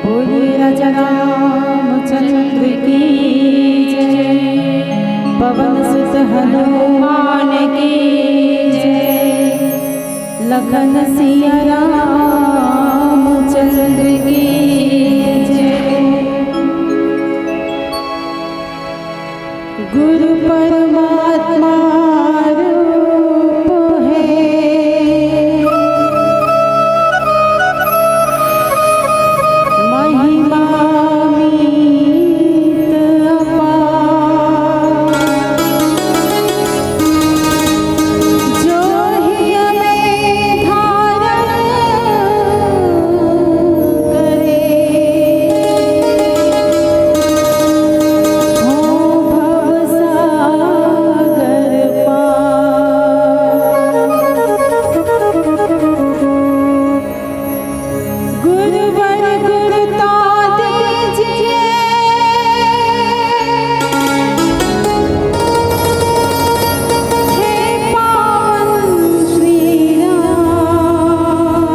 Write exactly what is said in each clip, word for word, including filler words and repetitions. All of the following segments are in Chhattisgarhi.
बोलिए राजा रामचंद्र की जय, पवन सुत हनुमान की जय, लखन सिया रामचंद्र की जय। गुरु परमात्मा रूप है, महिमा मीत अपार। जो हिय में धारण करे, हो भव सागर पार। गुरुवर गुरु ता दीजिए, हे पावन श्री राम।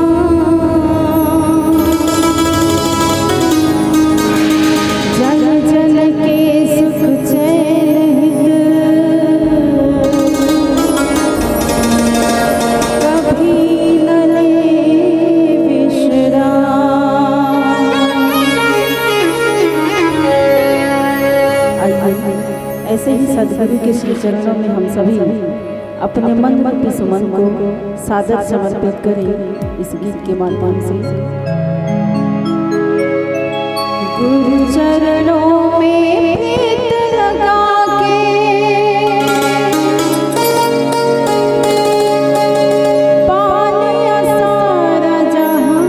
जन जन के सुख चैन हित, कभी न ले विश्राम। आइए, ऐसे ही सदगुरु के श्री चरणों में हम सभी अपने मन रूपी सुमन को सादर समर्पित करें इस गीत के माध्यम से। गुरु चरणों में प्रीत लगा के, पा लिया सारा जहां।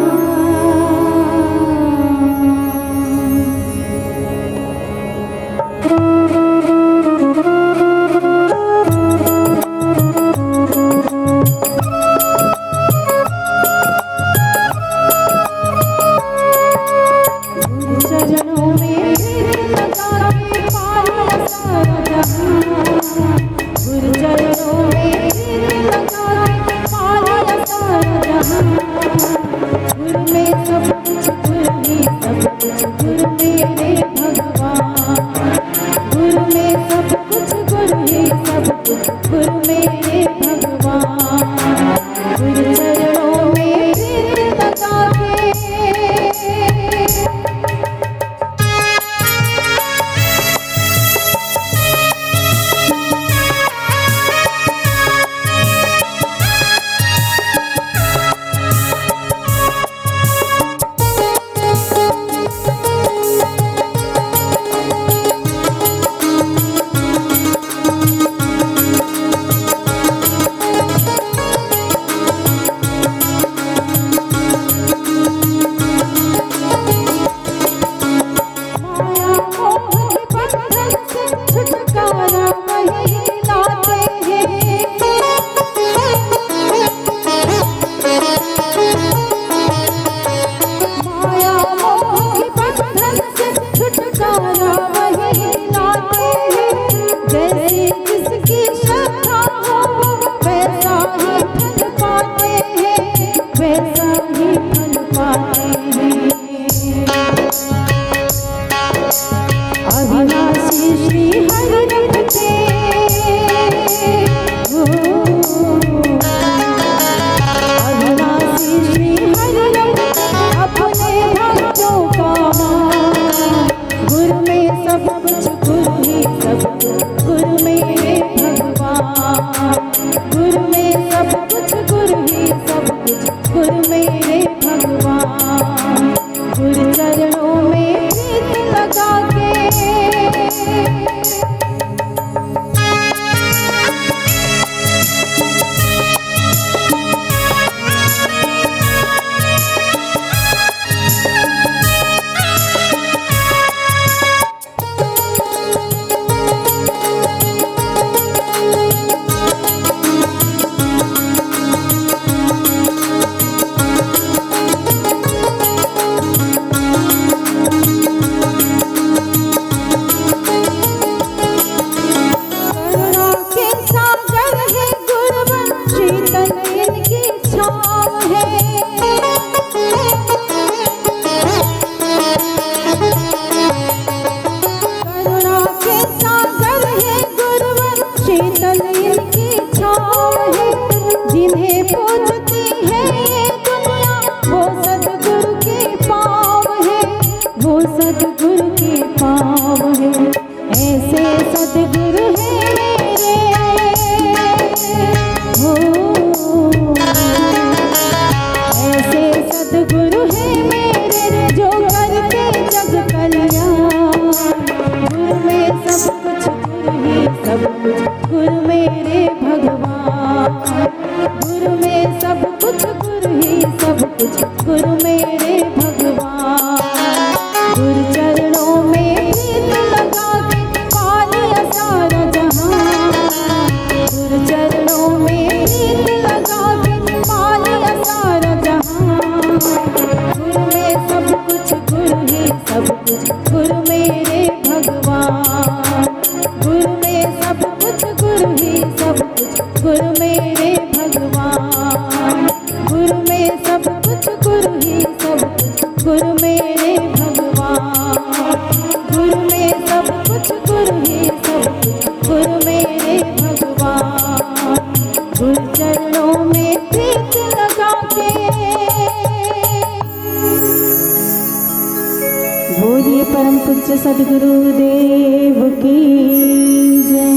चरणों में प्रीत लगा के पा लिया सारा जहां। गुरु चरणों में प्रीत लगा के पा लिया सारा जहां। गुरु में सब कुछ, गुरु में सब कुछ, गुरु मेरे भगवान। गुरु में सब कुछ, गुरु ही सब कुछ, गुरु मेरे भगवान। गुरु चरणों में प्रीत लगा के। माया मोह के बंधन से छुटकारा वही दिलाते हैं। माया मोह के बंधन से छुटकारा वही दिलाते हैं। जैसी जिसकी श्रद्धा हो, वो वैसा ही फल पाते हैं, वैसा ही फल पाते हैं। अविनाशी श्री हरि रख के, ओ, अविनाशी श्री हरि रख के अपने भक्तों का मान। गुरु में सब कुछ, गुरु ही सब कुछ, गुरु मेरे भगवान। गुरु में सब कुछ, गुरु ही सब कुछ, गुरु मेरे भगवान। गुरु चरणों में प्रीत लगा के। करुणा के सागर है गुरुवर, शीतल इनकी छाँव है। करुणा के सागर है गुरुवर, शीतल इनकी छाँव है। जिन्हें पूजती है ये दुनिया, वो सतगुरु के पाँव है, वो सतगुरु के पाँव है। ऐसे सतगुरु हैं मेरे, हो, ऐसे सतगुरु हैं मेरे, जो करते जग कल्याण। गुरु में सब कुछ, गुरु ही सब कुछ, गुरु मेरे भगवान। गुरु में सब कुछ, गुरु ही सब कुछ, गुरु मेरे भगवान। गुरु चरणों में प्रीत लगा के पा लिया सारा जहां। गुरु चरणों में प्रीत लगा के पा लिया सारा जहां। गुरु में सब कुछ, गुरु ही सब कुछ, गुरु मेरे भगवान। गुरु में सब कुछ, गुरु ही सब कुछ, गुरु मेरे भगवान। गुरु में सब कुछ, गुरु ही सब कुछ, गुरु मेरे भगवान। गुरु में सब कुछ, गुरु ही सब कुछ, गुरु मेरे भगवान। गुरु चरणों में प्रीत लगा के। बोलिए परम पूज्य सदगुरु देव की जय।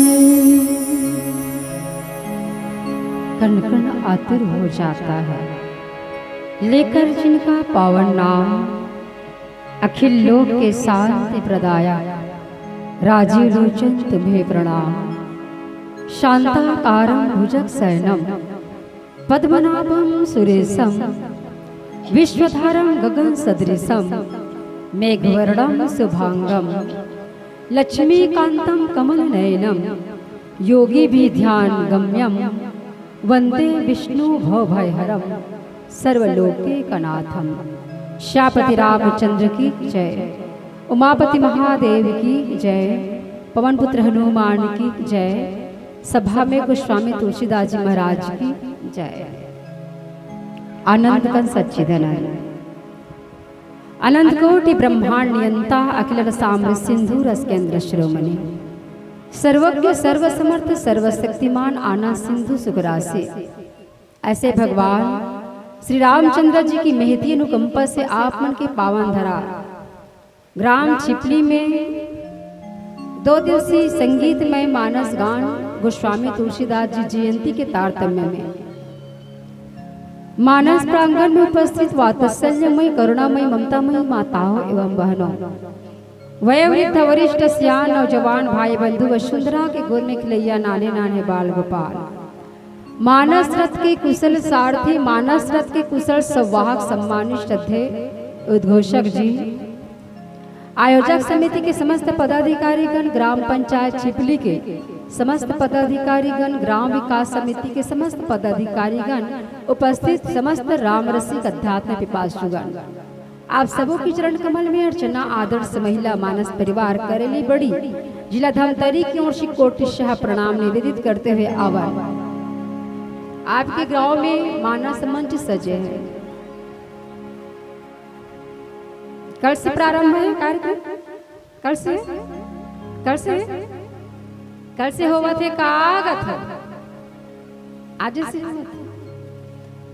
कण कण आतुर हो जाता है, लेकर जिनका पावन नाम, अखिल लोक के शांति प्रदायक राजीव लोचन तुम्हें प्रणाम। शांताकारं भुजगशयनं पद्मनाभं सुरेशं विश्वधारं गगन सदृशं मेघवर्णं शुभांगं लक्ष्मीकांतं कमलनयनं योगिभिर्ध्यानगम्यं वंदे विष्णु भवभयहरं सर्वलोकैकनाथं। श्यामपति रामचंद्र की जय। उमापति महादेव की जय। पवन पुत्र हनुमान की जय। सभा में गोस्वामी तुलसीदास जी महाराज की जय। आनंद कंद सच्चिदानंद। अनंत कोटि ब्रह्मांड नियंता, अखिल रसामृत सिंधु रस केंद्र शिरोमणि, सर्वज्ञ सर्वसमर्थ सर्वशक्तिमान, आनंद सिंधु सुखराशि। ऐसे भगवान श्री रामचंद्र जी की महती अनुकंपा से आप मन के पावन धरा ग्राम छिपली में दो दिवसीय संगीतमय मानस गान गोस्वामी तुलसीदास जी जयंती के तारतम्य में मानस प्रांगण में उपस्थित वात्सल्यमय, करुणामय, ममतामय माताओं एवं बहनों, वयोवृद्ध, वरिष्ठ, सियान, नौजवान, भाई, बंधु, वसुंधरा के गोद में खिलैया नान्हे नान्हे बाल गोपाल, मानस रथ के कुशल सारथी, मानस रथ के कुशल संवाहक, सम्मानित श्रद्धेय उद्घोषक जी, आयोजक समिति के समस्त पदाधिकारीगण, ग्राम पंचायत छिपली के समस्त पदाधिकारीगण, ग्राम विकास समिति के समस्त पदाधिकारीगण, उपस्थित समस्त राम रसिक अध्यात्म पिपासुगण, आप सबो के चरण कमल में अर्चना, आदर्श महिला मानस परिवार करेली बड़ी, जिला धमतरी की ओर से कोटि शाह प्रणाम निवेदित करते हुए आवन। आपके गांव में मानस मंच सजे हैं। कल से प्रारंभ है कार्यक्रम, कल से, कल से, कल से होवत हे का गत हो? आज से होवत हे।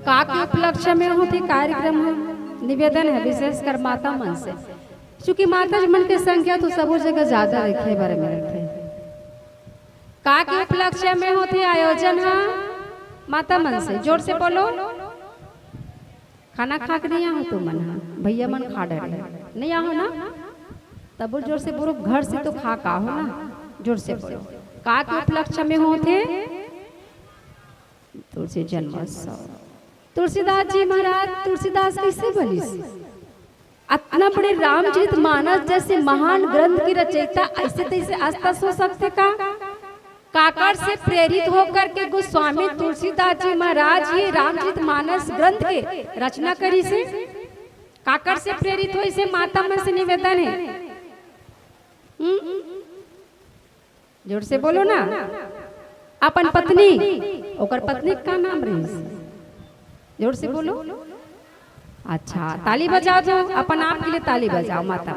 का के उपलक्ष्य में होत हे कार्यक्रम ह? निवेदन है विशेषकर माता मन से, चूंकि माता जी मन के संख्या तो सबो जगह ज्यादा देखे बर मिलत हे। का के उपलक्ष्य में होत हे आयोजन ह? माता मन से जोर से बोलो। खाना खा के नहीं आहो तुमन ह? भैया मन खा डरे, नहीं आहो ना? तब जोर से बोलो, घर से तो खा का हो ना, जोर से बोलो। का के उपलक्ष्य में होत हे? तुलसी जन्मोत्सव। तुलसीदास जी महाराज, तुलसीदास कैसे बनिस? अतना बड़े रामचरित मानस जैसे महान ग्रंथ के रचयिता ऐसे तैसे आसपास हो सकथे का? काकर से प्रेरित होकर के गोस्वामी तुलसीदास जी महाराज ये रामचरित मानस ग्रंथ के रचना करिस हे? काकर से प्रेरित होइस हे? माता मन से निवेदन हे। हम्म? जोर से बोलो ना। अपन पत्नी, ओकर पत्नी के का नाम रहिस? जोर से बोलो। अच्छा, ताली बजा दो, अपन आप के लिए ताली बजाओ माता।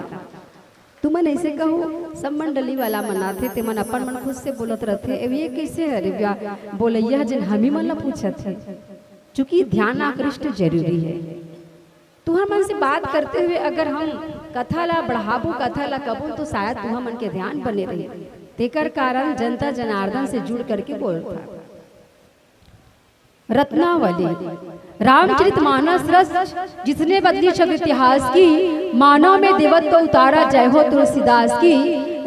तुमन ऐसे कहो, सब मंडली वाला मन आथे, ते मन अपन मन खुद से बोलत रहथे, "अब ये कैसे हरे बा-, बोलैया ह जेन हमी मन ला पूछत हे?" चूंकि ध्यान आकृष्ट जरूरी है। तुहर मन से बात करते हुए अगर हम कथा ला बढ़ाबो, कथा ला कबो, तो शायद तुहर मन के ध्यान बने रही। तेकर कारण जनता जनार्दन से जुड़ करके बोलत हन। रत्नावली, रामचरित मानस रस, जिसने बदली छवि इतिहास की, मानव में देवत्व उतारा, जय हो तुलसीदास की।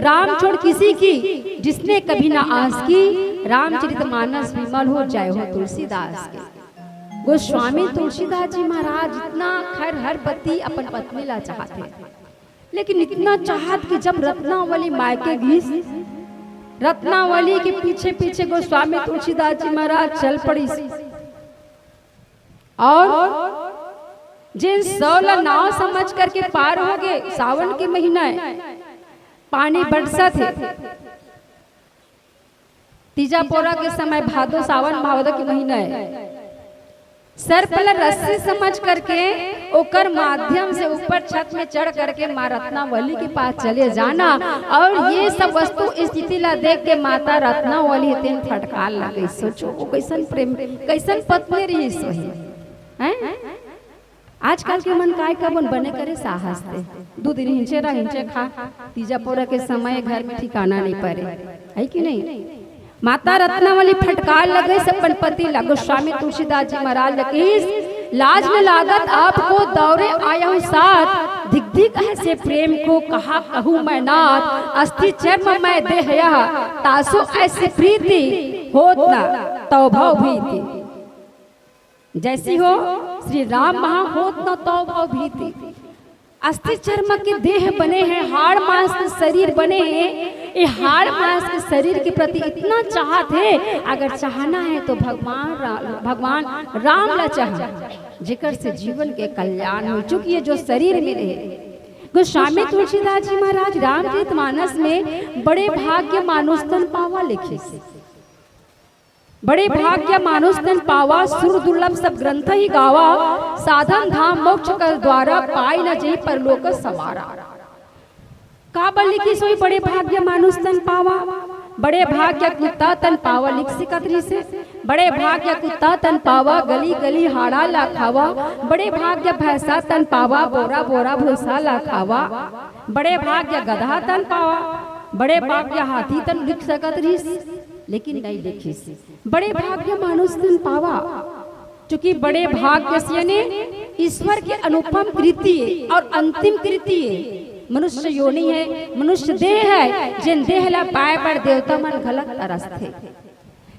राम छोड़ किसी की, जिसने कभी ना आस की, रामचरित मानस विमल हो, जय हो तुलसीदास की। गोस्वामी तुलसीदास जी महाराज इतना, खैर, हर पति अपन पत्नी ला चाहत हे, लेकिन इतना चाहत कि जब रत्नावली मायके गिस, रत्नावली के पीछे पीछे गोस्वामी तुलसीदास जी महाराज चल पड़िस। और जेन सौ ला नाव समझ करके पार हो गए, सावन के महीना है, पानी बरसत हे, तीजा पोरा के समय, भादो, सावन भादो के महीना है, सर्प ला रस्सी समझ करके ओकर माध्यम से ऊपर छत में चढ़ करके माँ रत्नावली के पास चले जाना। और ये सब वस्तु स्थिति ला देख के माता रत्नावली तेन फटकार लगे। सोचो, वो कैसन प्रेम, कैसन पत्नी रहिस होही, हैं? आजकल के मन काय कबन बने करे साहस ते। दू दिन हिंचे रह, हिंचे खा, तीजा पोरा के समय घर में ठिकाना नहीं परे, है कि नहीं? माता रत्नावली फटकार लगे से अपन पति ला। गोस्वामी तुलसीदास जी महाराज लगे, "लाज न लागत आपको दौरे आया हूँ साथ, धिक धिक है से प्रेम को कहा कहूँ मैं नाथ, अस्थि चर्म मैं देह यह, तासो ऐसी प्रीति होत न तौ भव भीति।" जैसी हो श्री राम महा होत न तौ भव भीति। अस्थि चर्म के देह बने हैं, हाड़ मांस के शरीर बने हैं। ये हाड़ मांस के शरीर के प्रति इतना चाहत है, अगर चाहना है तो भगवान रा-, भगवान राम ला चाह, जेकर से जीवन के कल्याण हो। चूंकि ये जो शरीर मिले है, गोस्वामी तुलसीदास जी महाराज रामचरित मानस में बड़े भाग्य मानुष तन पावा लिखे। बड़े भाग्य मानुष तन पावा, सुर दुर्लभ सब ग्रंथ ही गावा, साधन धाम मोक्ष कर द्वारा, पाई न जही परलोक संवारा। काबर लिखिस होही बड़े भाग्य मानुष तन पावा? बड़े भाग्य कुत्ता तन पावा लिख सकत रिहिसे। बड़े भाग्य कुत्ता तन पावा, गली गली हाड़ा ला खावा। बड़े भाग्य भैंसा तन पावा, बोरा बोरा भूसा ला खावा। बड़े भाग्य गधा तन पावा, बड़े भाग्य हाथी तन लिख सकत रिहिस, लेकिन नहीं लिखिस। बड़े भाग्य मानुष तन पावा, क्योंकि बड़े भाग्य से यानी ईश्वर के अनुपम कृति है और अंतिम कृति है। मनुष्य योनि है, मनुष्य देह है, जेन देह ला पाए बर देवता मन घलक तरसथे।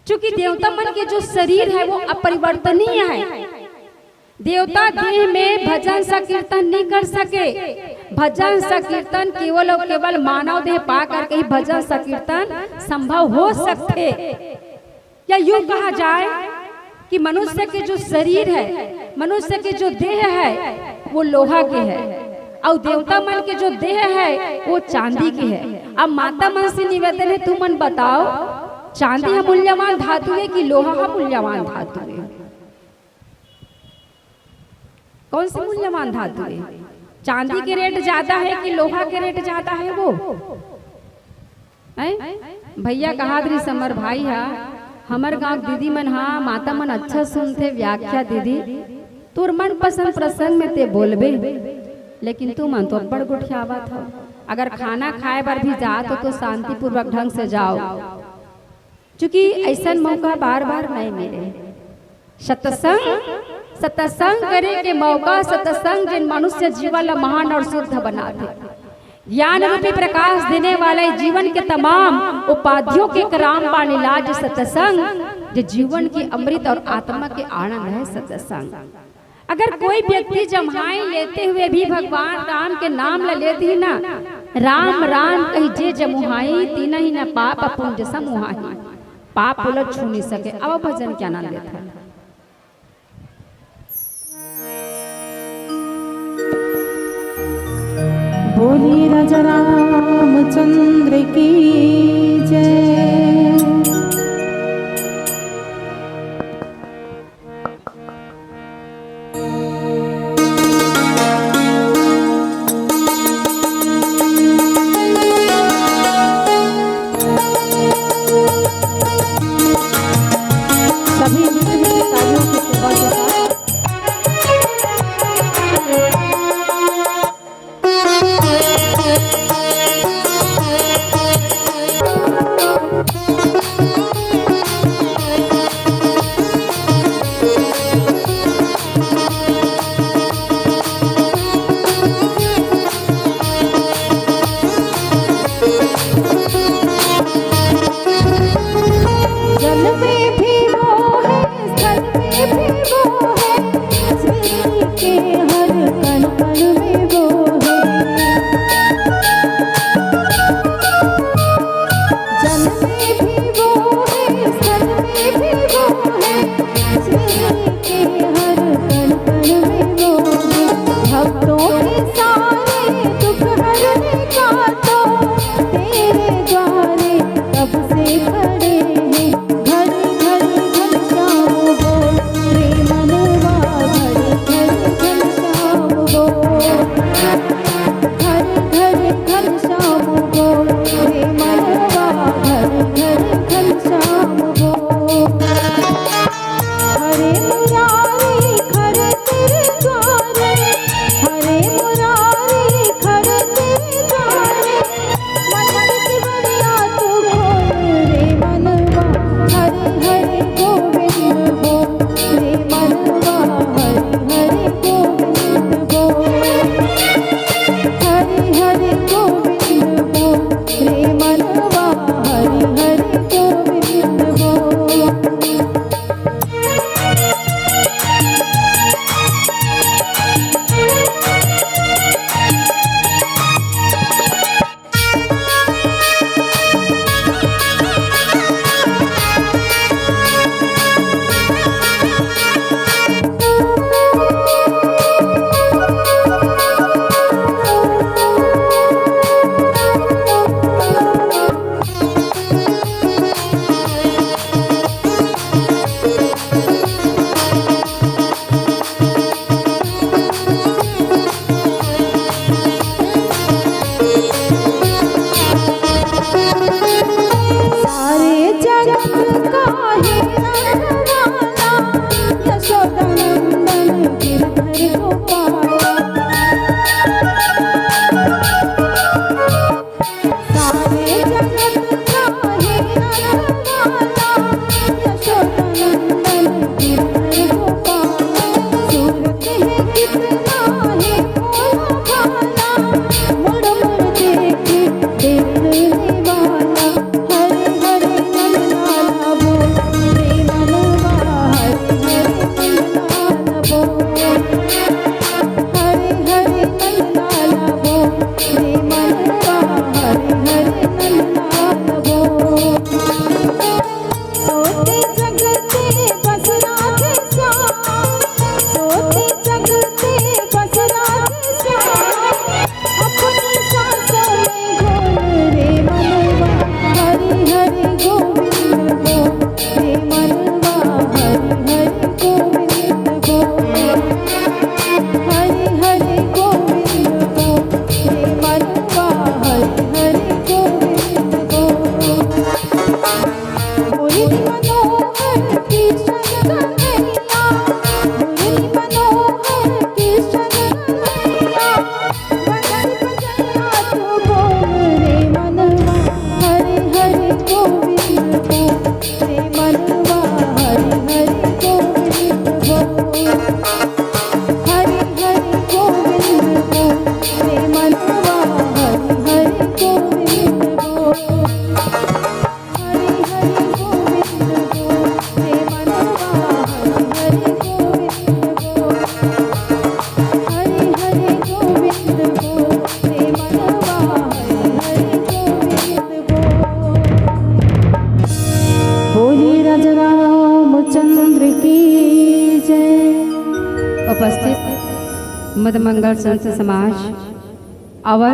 चूंकि देवता मन के जो शरीर है वो अपरिवर्तनीय है। देवता देह में भजन संकीर्तन नहीं कर सके। भजन संकीर्तन केवल और केवल मानव देह पा करके ही भजन संकीर्तन संभव हो सकथे। या यूं कहा जाए कि मनुष्य के जो शरीर है, मनुष्य के जो देह है, वो लोहा के है, और देवता मन के जो देह है, वो चांदी के है। अब माता मन से निवेदन है, तुमन बताओ, चांदी हा मूल्यवान धातु है कि लोहा हा मूल्यवान धातु है? कौन से मूल्यवान धातु है? चांदी के रेट ज्यादा है कि लोहा के रेट ज्यादा है? वो हैं? भैया कहात रिहिस हमर भाई हा, हमर गांव दीदी मन हा, माता मन अच्छा सुनथे व्याख्या दीदी, तोर मनपसंद प्रसंग में ते बोलबे, लेकिन तुमन तो अब्बड़ गोठियावत हो। अगर खाना खाए बर भी जात हो तो शांतिपूर्वक ढंग से जाओ, क्योंकि ऐसन मौका बार बार नहीं मिले। सत्संग, सत्संग करे के मौका, सत्संग जेन मनुष्य जीवन ला महान और शुद्ध बनाथे। ज्ञान रूपी प्रकाश देने वाला, जीवन के तमाम उपाधियों के एक रामबाण इलाज सत्संग, जो जीवन की अमृत और आत्मा के आनंद है सत्संग। अगर कोई व्यक्ति जम्हाई लेते हुए भी भगवान राम के नाम ला लेत ही ना, राम राम कहि जे जमुहाई, तीनही न पाप पुंज समुहाई। पाप ओला छू नहीं सके। अब भजन के आनंद लेत है। बोलिए राजा रामचंद्र की जय। सभी मित्र मित्र कार्यों की सेवा के साथ मंगल संत समाज। अवर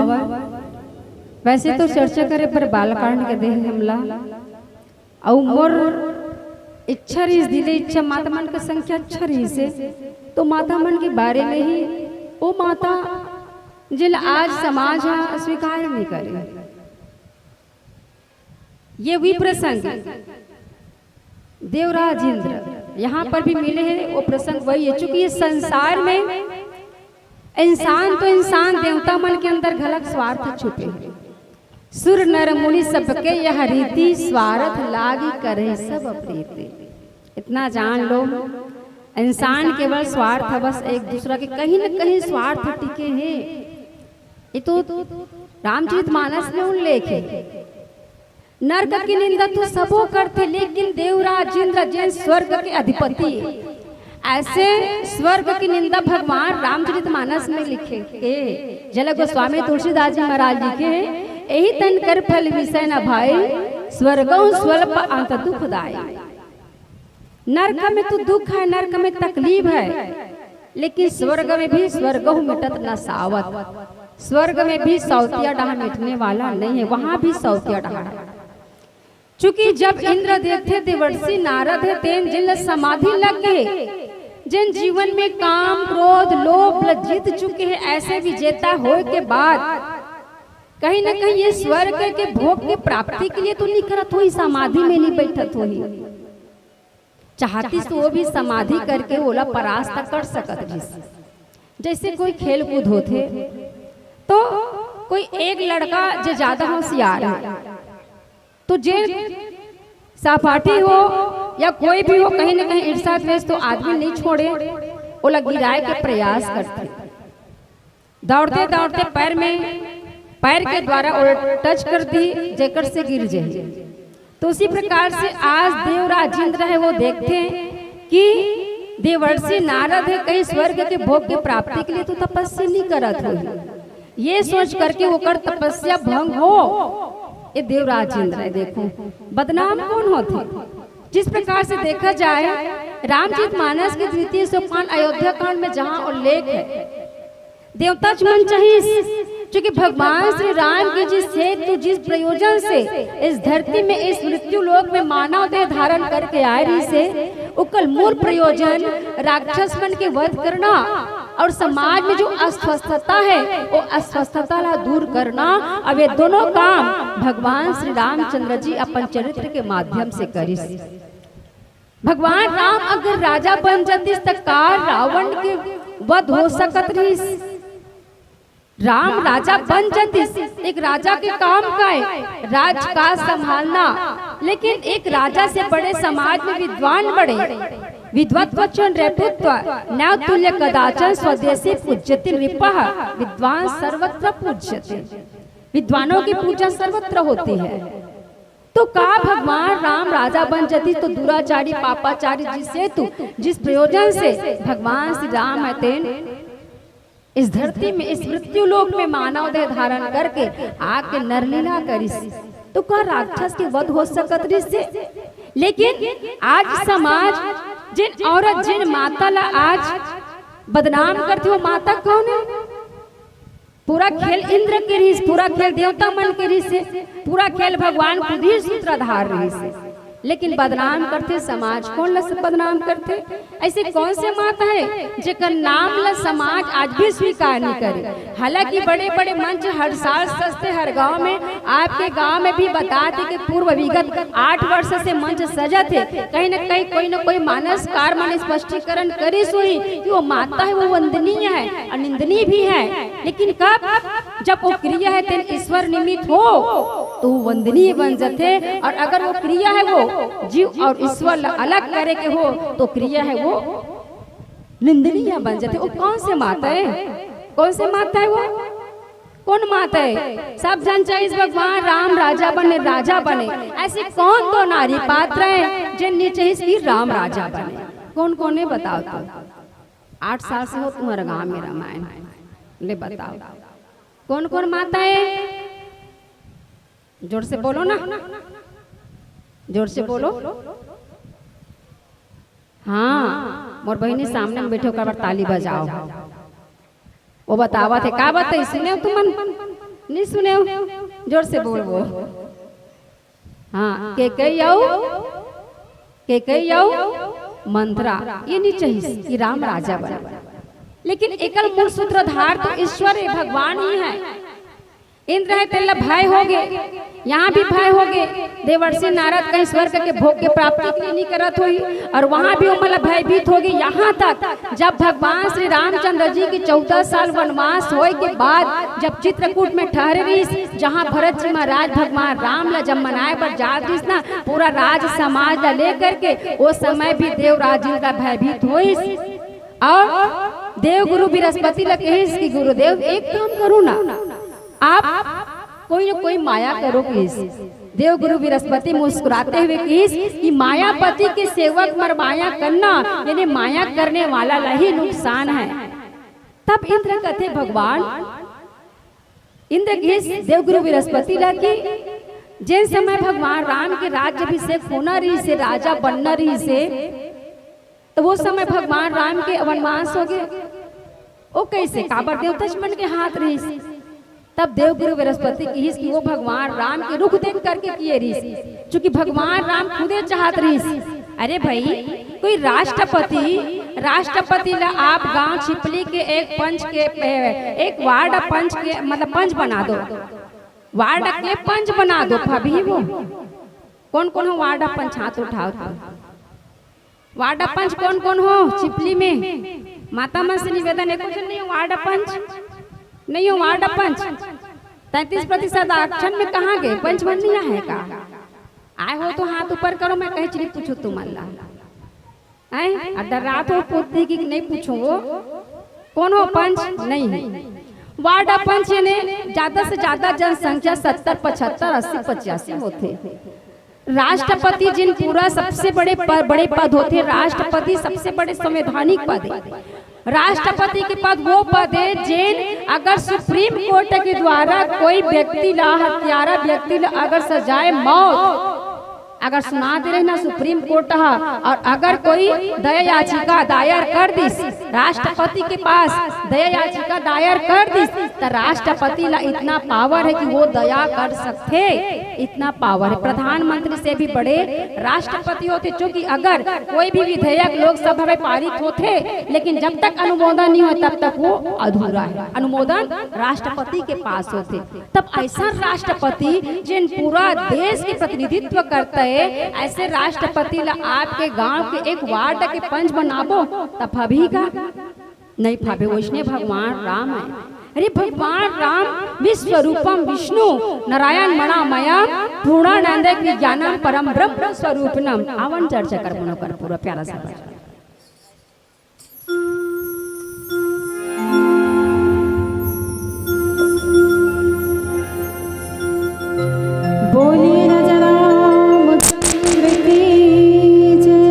वैसे तो चर्चा करे पर बालकांड के देहे हमला, अउ मोर इच्छा रहिस, दिले इच्छा, माता मन के संख्या अच्छा रहिस हे, तो माता मन के बारे में ही, वो माता जिन आज समाज हा स्वीकार नहीं करे। ये भी प्रसंग देवराज इंद्र यहाँ पर भी मिले हैं, वो प्रसंग वही है, चूंकि ये संसार में इंसान तो इंसान, देवता मन के अंदर घलक स्वार्थ छुपे हैं। सुर नर मुनि सबके यह रीति, स्वार्थ लागी करे सब प्रीति। इतना जान लो, इंसान केवल स्वार्थ, बस एक दूसरा के कहीं न कहीं स्वार्थ टिके हैं। ये तो रामचरित मानस में उल्लेख है। नरक की निंदा तो सबो करथे, लेकिन देवराज इंद्र जेन स्वर्ग के अधिपति हे, ऐसे स्वर्ग की निंदा भगवान रामचरित मानस में लिखे हे। जेला गोस्वामी तुलसीदास जी महाराज लिखे हे, "एहि तन कर फल विषय न भाई, स्वर्गहु स्वल्प अंत दुखदाई।" नरक में तो दुख है, नरक में तकलीफ है, लेकिन स्वर्ग में भी स्वर्गहु मिटत न सावत। स्वर्ग में भी सौतिया डहा मिटने वाला नहीं है, वहां भी सौतिया डहा है। चूंकि जब इंद्र देखथे देवर्षि नारद हे, तेन जिन ल समाधि लग गे, जिन जीवन में काम, क्रोध, लोभ ल जीत चुके हैं, ऐसे विजेता होए के बाद कहीं ना कहीं ये स्वर्ग के भोग के प्राप्ति के लिए तो नहीं करत होही, समाधि में नहीं बैठत होही। चाहतिस तो वो भी समाधि करके ओला परास्त कर सकत रहिस। जैसे कोई खेल कूद होथे, तो कोई एक लड़का जो ज्यादा होशियार है, तो जे सहपाठी हो या कोई भी हो, कहीं ना कहीं ईर्ष्या द्वेष तो आदमी नहीं छोड़े, ओला गिराए के प्रयास करथे। दौड़ते दौड़ते पैर में, पैर के द्वारा ओला टच कर दी, जेकर से गिर जाए। तो उसी प्रकार से आज देवराज इंद्र है, वो देखथे कि देवर्षि नारद है, कहीं स्वर्ग के भोग के प्राप्ति के लिए तो तपस्या नहीं करत होही। ये सोच करके ओकर तपस्या भंग हो, ये देवराज इंद्र है। देखो, बदनाम कौन होथे? जिस प्रकार से देखा जाए, रामचरित मानस के द्वितीय सोपान अयोध्या कांड में जहां उल्लेख है, देवता मन चाहिस, क्योंकि भगवान श्री राम के जिस हेतु, जिस प्रयोजन से इस धरती में, इस मृत्यु लोक में मानव देह धारण करके आए रहिस हे, ओकर मूल प्रयोजन राक्षस मन के वध करना और समाज में जो अस्वस्थता है, वो अस्वस्थता ला दूर करना। अब ये दोनों काम भगवान श्री रामचंद्र जी अपन चरित्र के माध्यम से करिस। भगवान राम अगर राजा बन जातिस, त का रावण के वध हो सकत रहिस? राम राजा बन जातिस, एक राजा के काम का है? राजकाज संभालना। लेकिन एक राजा से बड़े समाज में विद्वान बड़े, विद्वत वचन नृपत्व, न तुल्य कदाचन स्वदेशी पूज्यते नृपः, विद्वान सर्वत्र पूज्यते। विद्वानों की पूजा सर्वत्र होती है। तो का भगवान राम राजा बन जातिस तो दुराचारी पापाचारी जिस हेतु, जिस प्रयोजन से भगवान श्री राम है, तेन इस धरती में, इस मृत्यु लोक में मानव देह धारण करके आके नरलीला करिस, तो का राक्षस के वध हो सकत रहिस हे? लेकिन आज समाज जिन औरत, जिन माता ला आज बदनाम करथे, वो माता कौन है? पूरा खेल इंद्र के रहिस, पूरा खेल देवता मन के रहिस हे, पूरा खेल भगवान खुद ही सूत्रधार रहिस हे। लेकिन बदनाम करथे समाज, कौन ला सब बदनाम करथे? ऐसे कौन से माता है जेकर नाम ला समाज आज भी स्वीकार नहीं करे? हालांकि बड़े बड़े मंच हर साल सजथे, हर गांव में, आपके गांव में भी बता दी कि पूर्व विगत आठ वर्ष से मंच सजत हे, कहीं ना कहीं कोई ना कोई मानसकार मन स्पष्टीकरण करिस होही कि वो माता है, वो वंदनीय है और निंदनीय भी है। लेकिन कब? जब वो क्रिया है तेन ईश्वर निमित्त हो, तो वो वंदनीय बन जाथे, और अगर वो क्रिया है वो जीव और ईश्वर ला अलग करे के हो, तो क्रिया है वो निंदनीय बन जाथे। वो कौन से माता है? कौन से माता है वो? कौन माता है? सब झन चाहिस भगवान राम राजा बने, राजा बने। ऐसे कौन दो नारी पात्र है जिन नी चाहिस कि राम राजा बने? कौन कौन है, बताओ तो। आठ साल से हो तुम्हारे गांव में रामायण, ले बताओ, कौन कौन माता है? जोर से बोलो ना, जोर से बोलो। हाँ, मोर बहिनी सामने में बैठे, ओकर बर ताली बजाओ। वो बतावत हे, का बताही, सुनेव तुमन? नहीं सुनेव? जोर से बोल वो। हाँ, केकई अउ, केकई अउ मंथरा, ये नहीं चाहिस कि राम राजा बने। लेकिन एकर मूल सूत्रधार तो ईश्वर हे, भगवान ही हे। इंद्र हे, तेला भय होगे, यहाँ भी भय होगे। देवर्षि नारद कहीं स्वर्ग के भोग के प्राप्ति के लिए नहीं करत होही, अउ वहाँ भी ओमन ला भयभीत होगे। यहाँ तक जब भगवान श्री रामचंद्र जी के चौदह साल वनवास होय के बाद जब चित्रकूट में ठहरे रहिस, जहाँ भरत जी महाराज भगवान राम ला जब मनाए बर जात रहिस ना, पूरा राज समाज ला लेकर के, ओ समय भी देवराज इंद्र भयभीत होइस। अउ देवगुरु बृहस्पति ला कहिस कि गुरुदेव, एक काम करो ना, आप कोई ना कोई माया करो, कहिस। देवगुरु बृहस्पति मुस्कुराते हुए कहिस कि मायापति के सेवक मन माया करना, यानी माया करने वाला ला ही नुकसान हे। तब इंद्र कथे, भगवान, इंद्र कहिस देवगुरु बृहस्पति ला कि जेन समय भगवान राम के राज्याभिषेक होना रहिस हे, राजा बनना रहिस हे, त वो समय भगवान राम के वनवास होगे। ओ कइसे? काबर? देवता मन के हाथ रहिस। तब देवगुरु बृहस्पति कहिस कि वो भगवान राम के रुख देख करके किए रहिस, चूंकि भगवान राम खुदे चाहत रहिस। अरे भाई, कोई राष्ट्रपति, राष्ट्रपति ला आप गांव छिपली के एक पंच के, एक वार्ड पंच के, मतलब, पंच बना दो, वार्ड के पंच बना दो, भाभी वो। कोन कोन हो वार्ड पंच, हाथ उठाव तो। वार्ड पंच कोन कोन हो छिपली में? माता मन से निवेदन, एको झन नहीं हो वार्ड पंच? नहीं हो वार्ड पंच? तैंतीस प्रतिशत आरक्षण में कहाँ गे? पंच मन नहीं आए का? आए हो तो हाथ ऊपर करो, मैं कहीं चीज पूछो तुमन ला। हैं? अउ डर्रात हो पूछती कि नहीं पूछो वो? कोन हो पंच? नहीं है। वार्ड पंच यानी ज्यादा से ज्यादा जनसंख्या सत्तर, पचहत्तर, अस्सी, पचासी होथे। राष्ट्रपति जेन पूरा सबसे बड़े प-, बड़े पद होथे, राष्ट्रपति सबसे बड़े संवैधानिक पद हे। राष्ट्रपति के पद वो पद हे जेन अगर सुप्रीम कोर्ट के द्वारा कोई व्यक्ति ला, हत्यारा व्यक्ति ला अगर सजाए मौत अगर सुना दे रहे ना सुप्रीम कोर्ट ह, अउ अगर कोई दया याचिका दायर कर दिस, राष्ट्रपति के पास दया याचिका दायर कर दिस, त राष्ट्रपति ला इतना पावर हे कि वो दया कर सकथे, इतना पावर हे। प्रधानमंत्री से भी बड़े राष्ट्रपति होथे, क्योंकि अगर कोई भी विधेयक लोकसभा में पारित होथे, लेकिन जब तक अनुमोदन नहीं होय, तब तक वो अधूरा हे। अनुमोदन राष्ट्रपति के पास होथे। तब ऐसा राष्ट्रपति जेन पूरा देश के प्रतिनिधित्व करथे, ऐसे राष्ट्रपति ला आपके गांव के एक वार्ड के पंच बनाबो, तब भाभी का? नहीं भावे। वैसने भगवान राम हे। अरे भगवान राम विश्व रूपम विष्णु नारायण मणा मया पूर्णानंद विज्ञानम परम ब्रह्म स्वरूपनम। आवन चर्चा कर मनो कर पूरा प्यारा सा। बोलिए राजा रामचंद्र की जय।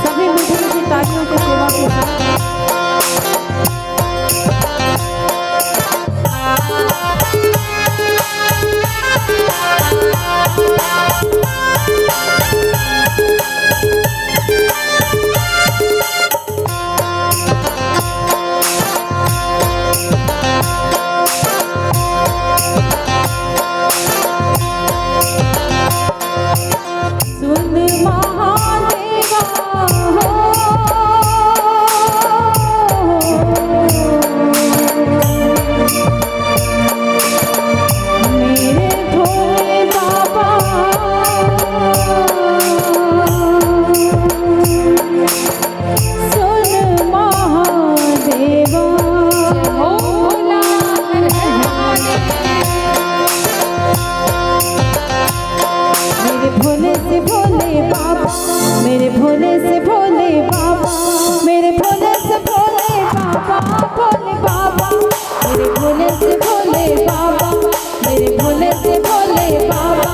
सभी मीठी मीठी तालियों के सेवा के साथ। सुन महादेवा हो, मेरे भोले बाबा। सुन महादेवा। जय हो भोला, हर हर महादेव। मेरे भोले से भोले बाबा, मेरे भोले से भोले बाबा, मेरे भोले से भोले बाबा, भोले बाबा, मेरे भोले से भोले बाबा। मेरे भोले से भोले बाबा,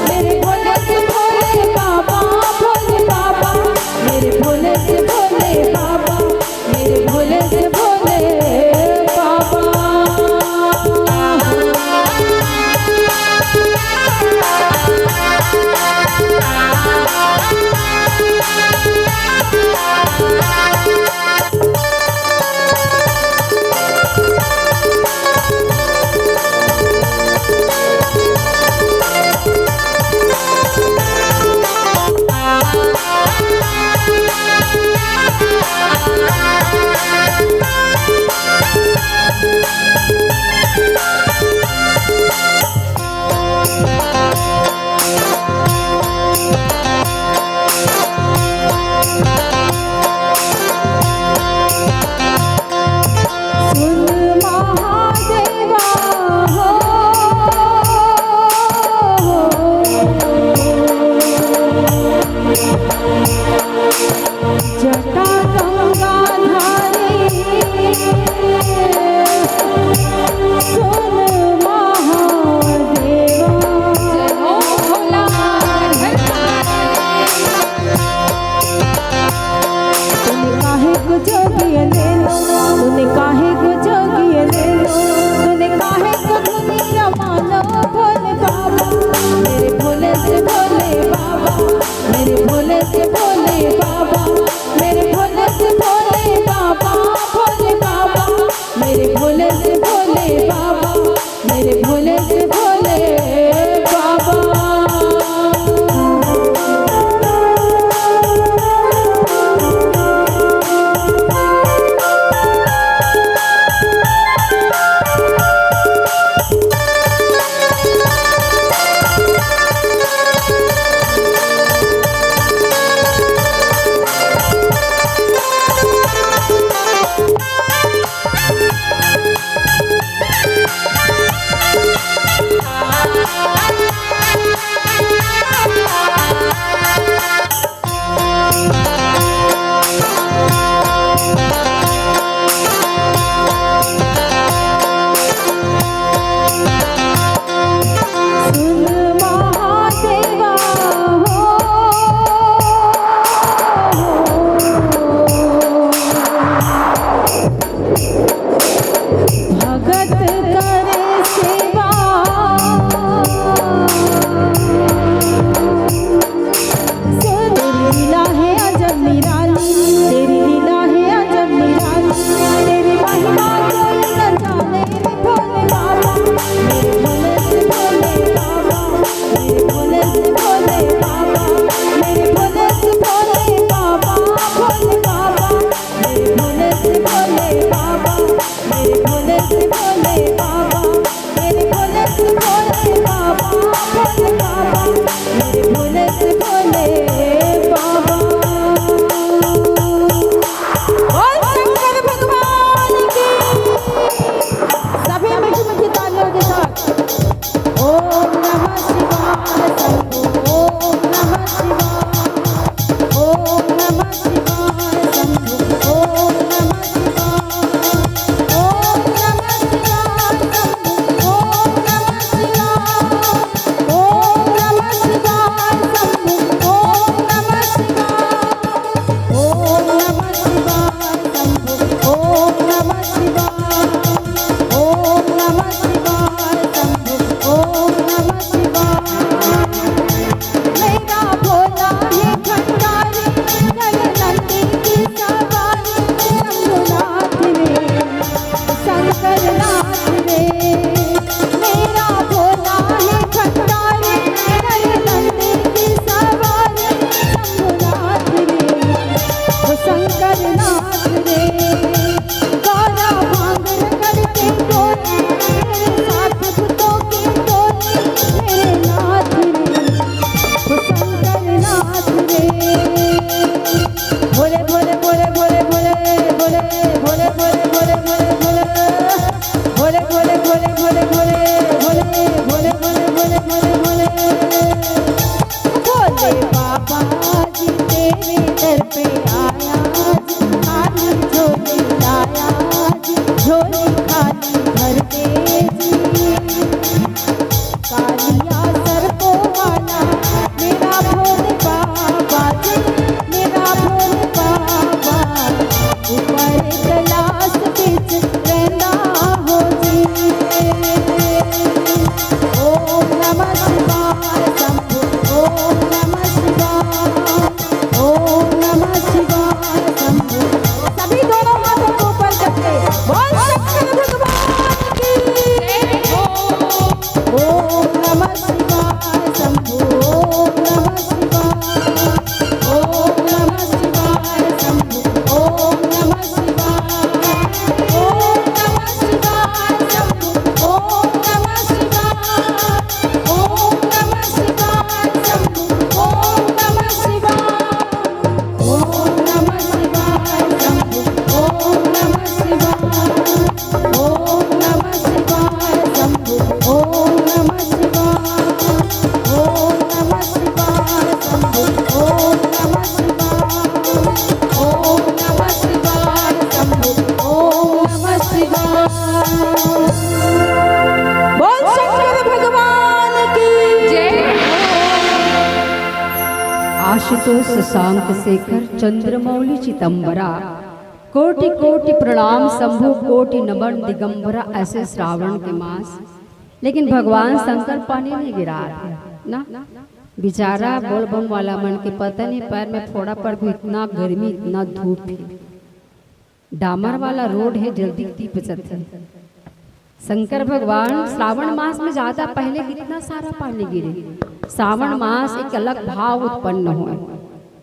मेरे भोले से भोले बाबा, भोले बाबा, मेरे भोले से भोले बाबा, मेरे भोले से भोले आशुतोष शशांक शेखर चंद्रमौली चितंबरा, कोटि कोटि प्रणाम शंभु कोटि नमन दिगंबरा। ऐसे श्रावण के मास, लेकिन भगवान शंकर पानी नहीं गिरा रहे ना। बेचारा बोलबम वाला मन के पता नहीं, पैर में फोड़ा पड़ गई, इतना गर्मी, इतना धूप है। डामर वाला रोड है, जल्दी तीप जाथे। शंकर भगवान श्रावण मास में ज्यादा पहले कितना सारा पानी गिरे, श्रावण मास एक अलग भाव उत्पन्न होए।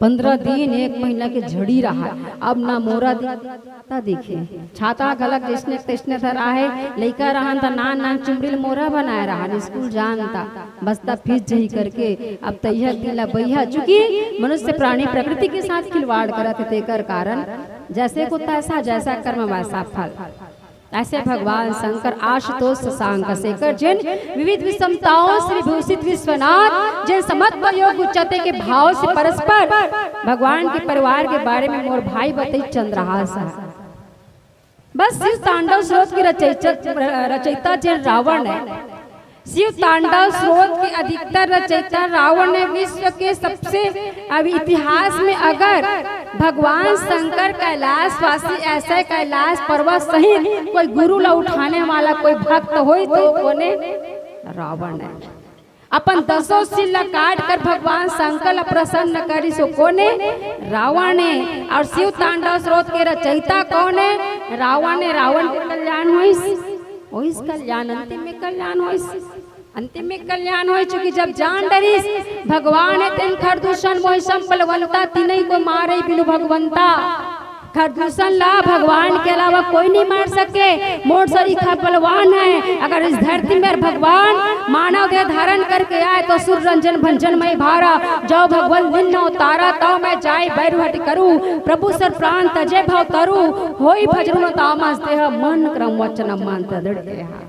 पंद्रह दिन, एक महीना के झड़ी रहा, अब ना मोरा दिखता दिखे। छाता घलक जैसने तैसने धरा है, लइका रहन त नान नान चुमड़ी ल मोरा बनाए रहन, स्कूल जान त बस्ता फीस जही करके। अब तैया दिन ला बइहा, चूंकि मनुष्य प्राणी प्रकृति के साथ खिलवाड़ करत हे, तेकर कारण जैसे को तैसा, जैसा कर्म वैसा फल। ऐसे भगवान शंकर आशुतोष शशांक शेखर, जिन विविध विषमताओं से विभूषित विश्वनाथ, जिन समत्व योग उच्चते के भाव से परस्पर भगवान के परिवार के बारे में मोर भाई बतई चंद्रहास है। बस शिव तांडव स्रोत के रचयिता, रचयिता जिन रावण है। शिव तांडव स्रोत के अधिकतर रचयिता रावण ने विश्व के सबसे, अब इतिहास में अगर भगवान शंकर कैलाशवासी, ऐसे कैलाश पर्वत सहित कोई गुरु ला उठाने वाला कोई भक्त होई तो कोने? रावण है। अपन दसों सिल ला काट कर भगवान शंकर ला प्रसन्न करिस, ओ कोने? रावण है। और शिव तांडव स्रोत के रचयिता कौन है? रावण है। रावण के कल्याण होइस, होइस कल्याण, अंतिम में कल्याण होइस। अंतिम में कल्याण होय, चूंकि जब जान डरिस भगवान हे तेन खरदूषण मोहिसम बलवंता, तिनई को मारे बिनु भगवंता। खरदूषण ला भगवान के अलावा कोई नहीं मार सके। मोर सरीखा बलवान है। अगर इस धरती में भगवान मानव देह धारण करके आए तो सुर रंजन भंजन मय भारा। जो भगवान निन्न अवतारा तव मैं जाय बैरुहट करूं। प्रभु सर प्राण तजे भव तरू। होई भजनु न तामस देह मन क्रम वचन मंत्र दृढ़ देहा।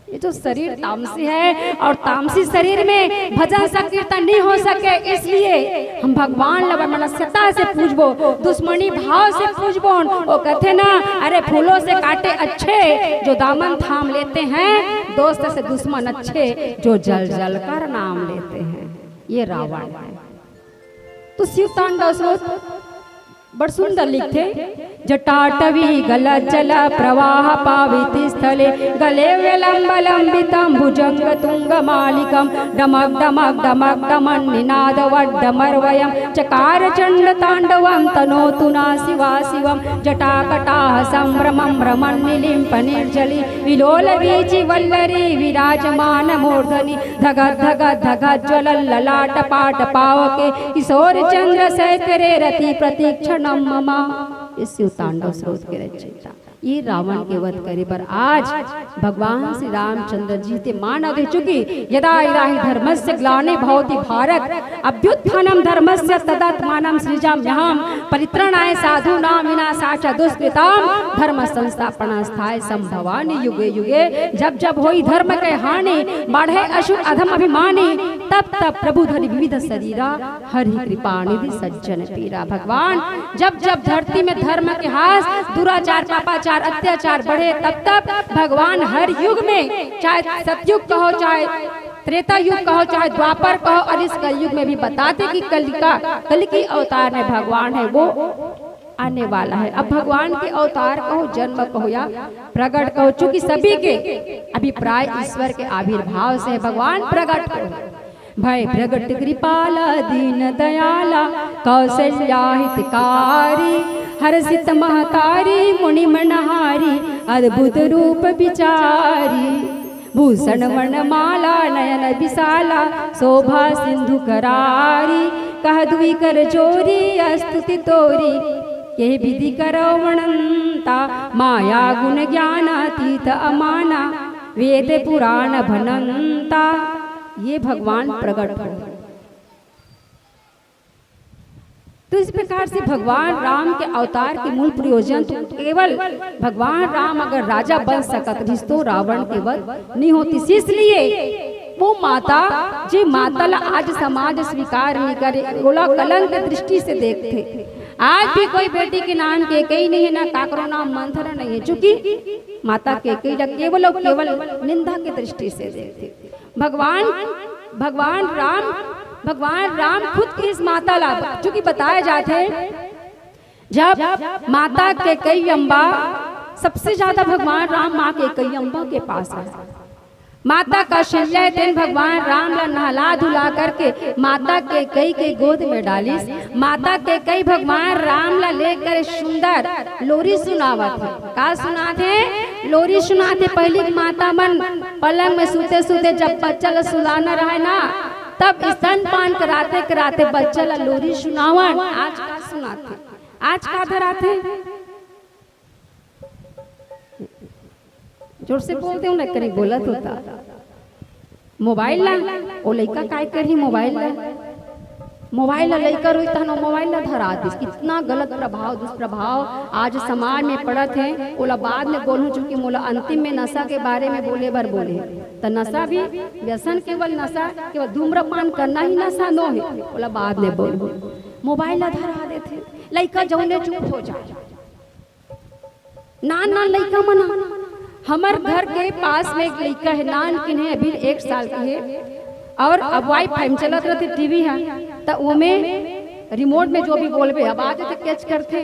ये जो शरीर तामसी है और तामसी शरीर में भजन संकीर्तन नहीं हो सके, इसलिए हम भगवान ला मनस्यता से पूजबो, दुश्मनी भाव से पूजबो। वो कहते ना, अरे फूलों से कांटे अच्छे जो दामन थाम लेते हैं, दोस्त से दुश्मन अच्छे जो जल जल कर नाम लेते हैं। ये रावण है। तो शिव तांडव स्रोत बड़ सुंदर लिखथे, जटाटवी गलज्जल प्रवाह पावित स्थले गले व्यलंब लंबितं भुजंग तुंग मालिकं डमक डमक डमक डमन निनाद वड्डमर्वयं चकार चंड तांडवं तनोतु ना शिवा शिवं। जटाकटाह संभ्रमं भ्रमन् निलिम्प निर्जली विलोल वीचि वल्लरी विराजमान मूर्धनि धगत धगत धगत ज्वलन ललाट पाट पावके किशोर चंद्र सहित रे रति प्रतीक्षणम ममा। ये शिव तांडव स्रोत के रचयिता। ये रावण के वध करे बर आज भगवान श्री रामचंद्र जी ते मानव दे चुकी। यदा यदा ही धर्मस्य ग्लानि भवति भारत अभ्युत्थानम धर्मस्य तदात्मानम सृजाम्यहम परित्राणाय साधूनाम विनाशाय च दुष्कृताम धर्म संस्थापनार्थाय संभवानि युगे युगे। जब जब होई धर्म के हानि बाढ़े असुर अधम अभिमानी तब तब प्रभु धरि विविध शरीरा हरि कृपा निधि सज्जन पीरा। भगवान जब जब धरती में धर्म के हास दुराचार पापाचार अत्याचार बढ़े तब तब भगवान हर युग में चाहे सतयुग कहो चाहे त्रेता युग कहो चाहे द्वापर कहो और इस कलयुग में भी बताते कि कलिका कलकी अवतार में भगवान है वो आने वाला है। अब भगवान के अवतार कहो जन्म कहो या प्रगट कहो चूंकि सभी के अभिप्राय ईश्वर के आविर्भाव से भगवान प्रगट कहो। भय प्रगट कृपाला दीन दयाला कौशल्या हितकारी हर्षित महतारी मुनि मनहारी अद्भुत रूप विचारी भूषण मणिमाला नयन विशाला शोभा सिंधु करारी कह दुई कर जोरी अस्तुति तोरी के विधि करौ वणंता माया गुण ज्ञान अतीत अमाना वेद पुराण भनंता। ये भगवान प्रगट हो। तो इस प्रकार से भगवान राम के अवतार के मूल प्रयोजन तो केवल भगवान राम अगर राजा बन सकत रहिस तो रावण के वध नहीं होती। इसलिए वो माता जे माता ला आज समाज स्वीकार नहीं करे, ओला कलंक दृष्टि से देखथे। आज भी कोई बेटी के नाम केकई नहीं है ना काकरो नाम मंथरा नहीं है, चूंकि माता केकई ला केवल और केवल निंदा के दृष्टि से देखथे। भगवान भगवान राम भगवान राम खुद की इस माता ला, चूंकि बताया जाते हैं, जब माता कैकई अम्बा, सबसे ज्यादा भगवान राम माँ कैकई अम्बा के पास आए। माता कौशल्या तेन भगवान राम ला नहला धुला करके माता कैकई के गोद में डालिस। माता कैकई भगवान राम ला लेकर सुंदर लोरी सुनावत हे। का सुनात हे? लोरी सुनात हे। पहिली के माता मन पलंग में सूते सूते जब बच्चा ला सुलाना रहे ना, तब स्तनपान कराते कराते बच्चा ला लोरी सुनावन। आज का सुनात हे? आज का धरात हे? जोर से बोलते हो ना, कहीं बोलत होता। मोबाइल ला, ओ लइका काय करही मोबाइल ला? मोबाइल ला लइका रोई तहन ओ मोबाइल ला धरा दिस। कितना गलत प्रभाव, दुष्प्रभाव आज समाज में पड़त हे। ओला बाद में बोलहूं, चूंकि मोला अंतिम में नशा के बारे में बोले बर बोले हे। त नशा भी, व्यसन केवल नशा, केवल धूम्रपान करना ही नशा नो हे, ओला बाद में बोलहूं। मोबाइल ला धरा देथे, लइका जउने चुप हो जाए। नान नान लइका मन ह। हमर घर के पास में एक लइका हे, नान किन हे, अभी एक साल के हे, और अब वाईफाई में चलत रहिथे टीवी ह, त ओमे रिमोट में जो भी बोलबे, अब आवाज तो कैच करथे,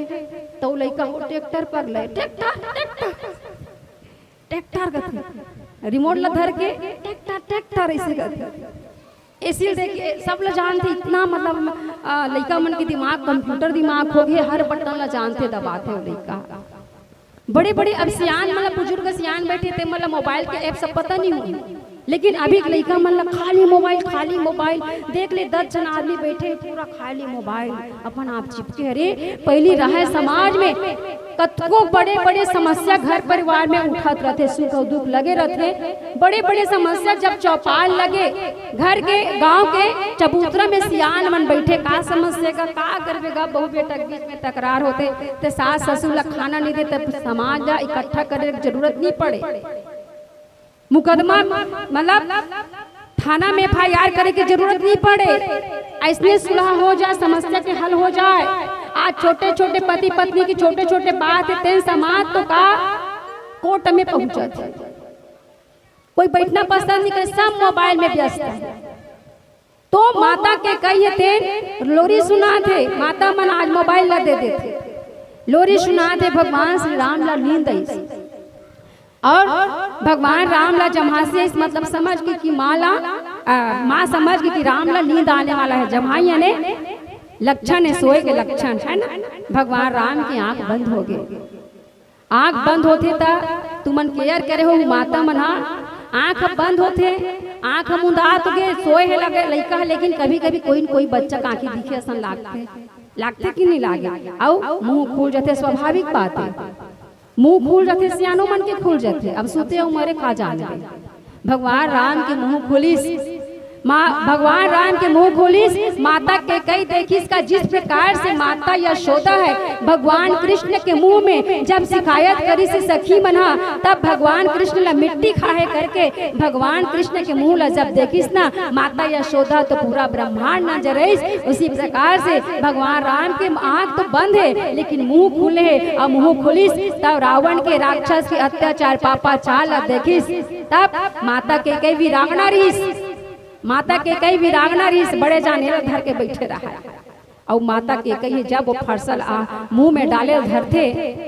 त ओ लइका हो ट्रैक्टर पर ले, ट्रैक्टर, ट्रैक्टर, ट्रैक्टर करथे, रिमोट ला धर के ट्रैक्टर, ट्रैक्टर ऐसे करथे। एसील देखे, सब ला जानथे, इतना मतलब, अ, लइका मन के दिमाग कंप्यूटर दिमाग हो गे, हर बटन ला जानथे, दबाथे ओ लइका। बड़े-बड़े अब सियान, मतलब बुजुर्ग सियान बैठे, ते मतलब मोबाइल के ऐप सब पता नहीं होही, लेकिन अभी के लइका मन ला खाली मोबाइल, खाली मोबाइल। देख ले, दस झन आदमी बैठे, पूरा खाली मोबाइल, अपन आप चिपके। अरे, पहिली रहय समाज में कतको बड़े-बड़े समस्या घर परिवार में उठत रथे, सुख अउ दुख लगे रथे। बड़े-बड़े समस्या जब चौपाल लगे, घर के, गांव के चबूतरा में सियान मन बैठे, का समस्या का, का करबे गा, बहू बेटा के बीच में तकरार होथे, ते सास ससुर ला खाना नहीं दे, तब समाज ला इकट्ठा करे के जरूरत नहीं पड़े। मुकदमा, मतलब थाना में एफआईआर करे के जरूरत नहीं पड़े, ऐसने सुलह हो जाए, समस्या के हल हो जाए। आज छोटे-छोटे पति पत्नी की छोटे-छोटे बात हे, तेन समाज तो का कोर्ट में पहुंचत हे। कोई बैठना पसंद नहीं करे, सब मोबाइल में व्यस्त हे। तो माता कैकई हे तेन लोरी सुनात हे, माता मन आज मोबाइल ला दे देथे, लोरी सुनात हे, भगवान श्री राम ला नींद आइस। और भगवान राम ला जम्हासी आइस, मतलब समझ गे कि माँ ला, अ, माँ समझ गे कि राम ला नींद आने वाला हे। जम्हाई याने लक्षण हे, सोए के लक्षण हे ना। भगवान राम के आंख बंद हो गे। आंख बंद होथे त तुमन केयर करे हो माता मन हा, आंख बंद होथे, आंख मुंदात गे, सोए हे लगे लइका हे, लेकिन कभी-कभी कोई न कोई बच्चा के आंखी दिखे असन लागथे, लागथे कि नहीं लागे? अउ मुंह खुल जाथे, स्वाभाविक बात हे। मुंह खुल जाथे, सियानो मन के खुल जाथे। अब सुते अउ मरे का जानबे। भगवान राम के मुंह खुलिस, माँ, भगवान राम के मुंह खुलिस, माता कैकई देखिस का जिस प्रकार से माता यशोदा हे, भगवान कृष्ण के मुंह में जब शिकायत करिस सखी मन हा, तब भगवान कृष्ण ला मिट्टी खाहे करके भगवान कृष्ण के मुंह ला जब देखिस ना माता यशोदा, तो पूरा ब्रह्मांड नजर आइस। उसी प्रकार से भगवान राम के आंख तो बंद हे, लेकिन मुंह खुले हे, अउ मुंह खुलिस तब रावण के, राक्षस के अत्याचार पापाचार ला देखिस। तब माता कैकई वीरांगना रहिस, माता कैकई वीरांगना रहिस, बड़े जान ला धर के बैठे रहा। अउ माता कैकई जब ओ फरसा ला मुंह में डाले धरथे,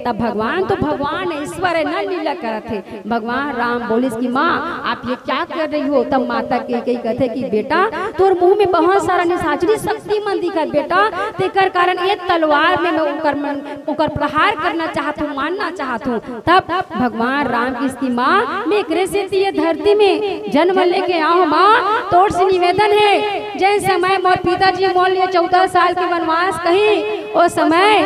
तब भगवान तो भगवान हे, ईश्वर हे, न लीला करत हे। भगवान राम बोलिस कि माँ, आप ये क्या कर रही हो? तब माता कैकई कथे कि बेटा, तोर मुंह में बहुत सारा निशाचरी शक्ति मन दिखत बेटा, तेकर कारण ये तलवार में मैं ओकर मन, ओकर प्रहार करना चाहत हूँ, मारना चाहत हूँ। तब भगवान राम कहिस कि माँ, मैं एकरे सेती ये धरती में जन्म लेके आए हूँ माँ, तोर से निवेदन हे, जेन समय मोर पिताजी मोर लिए चौदह साल के वनवास कहिन, ओ समय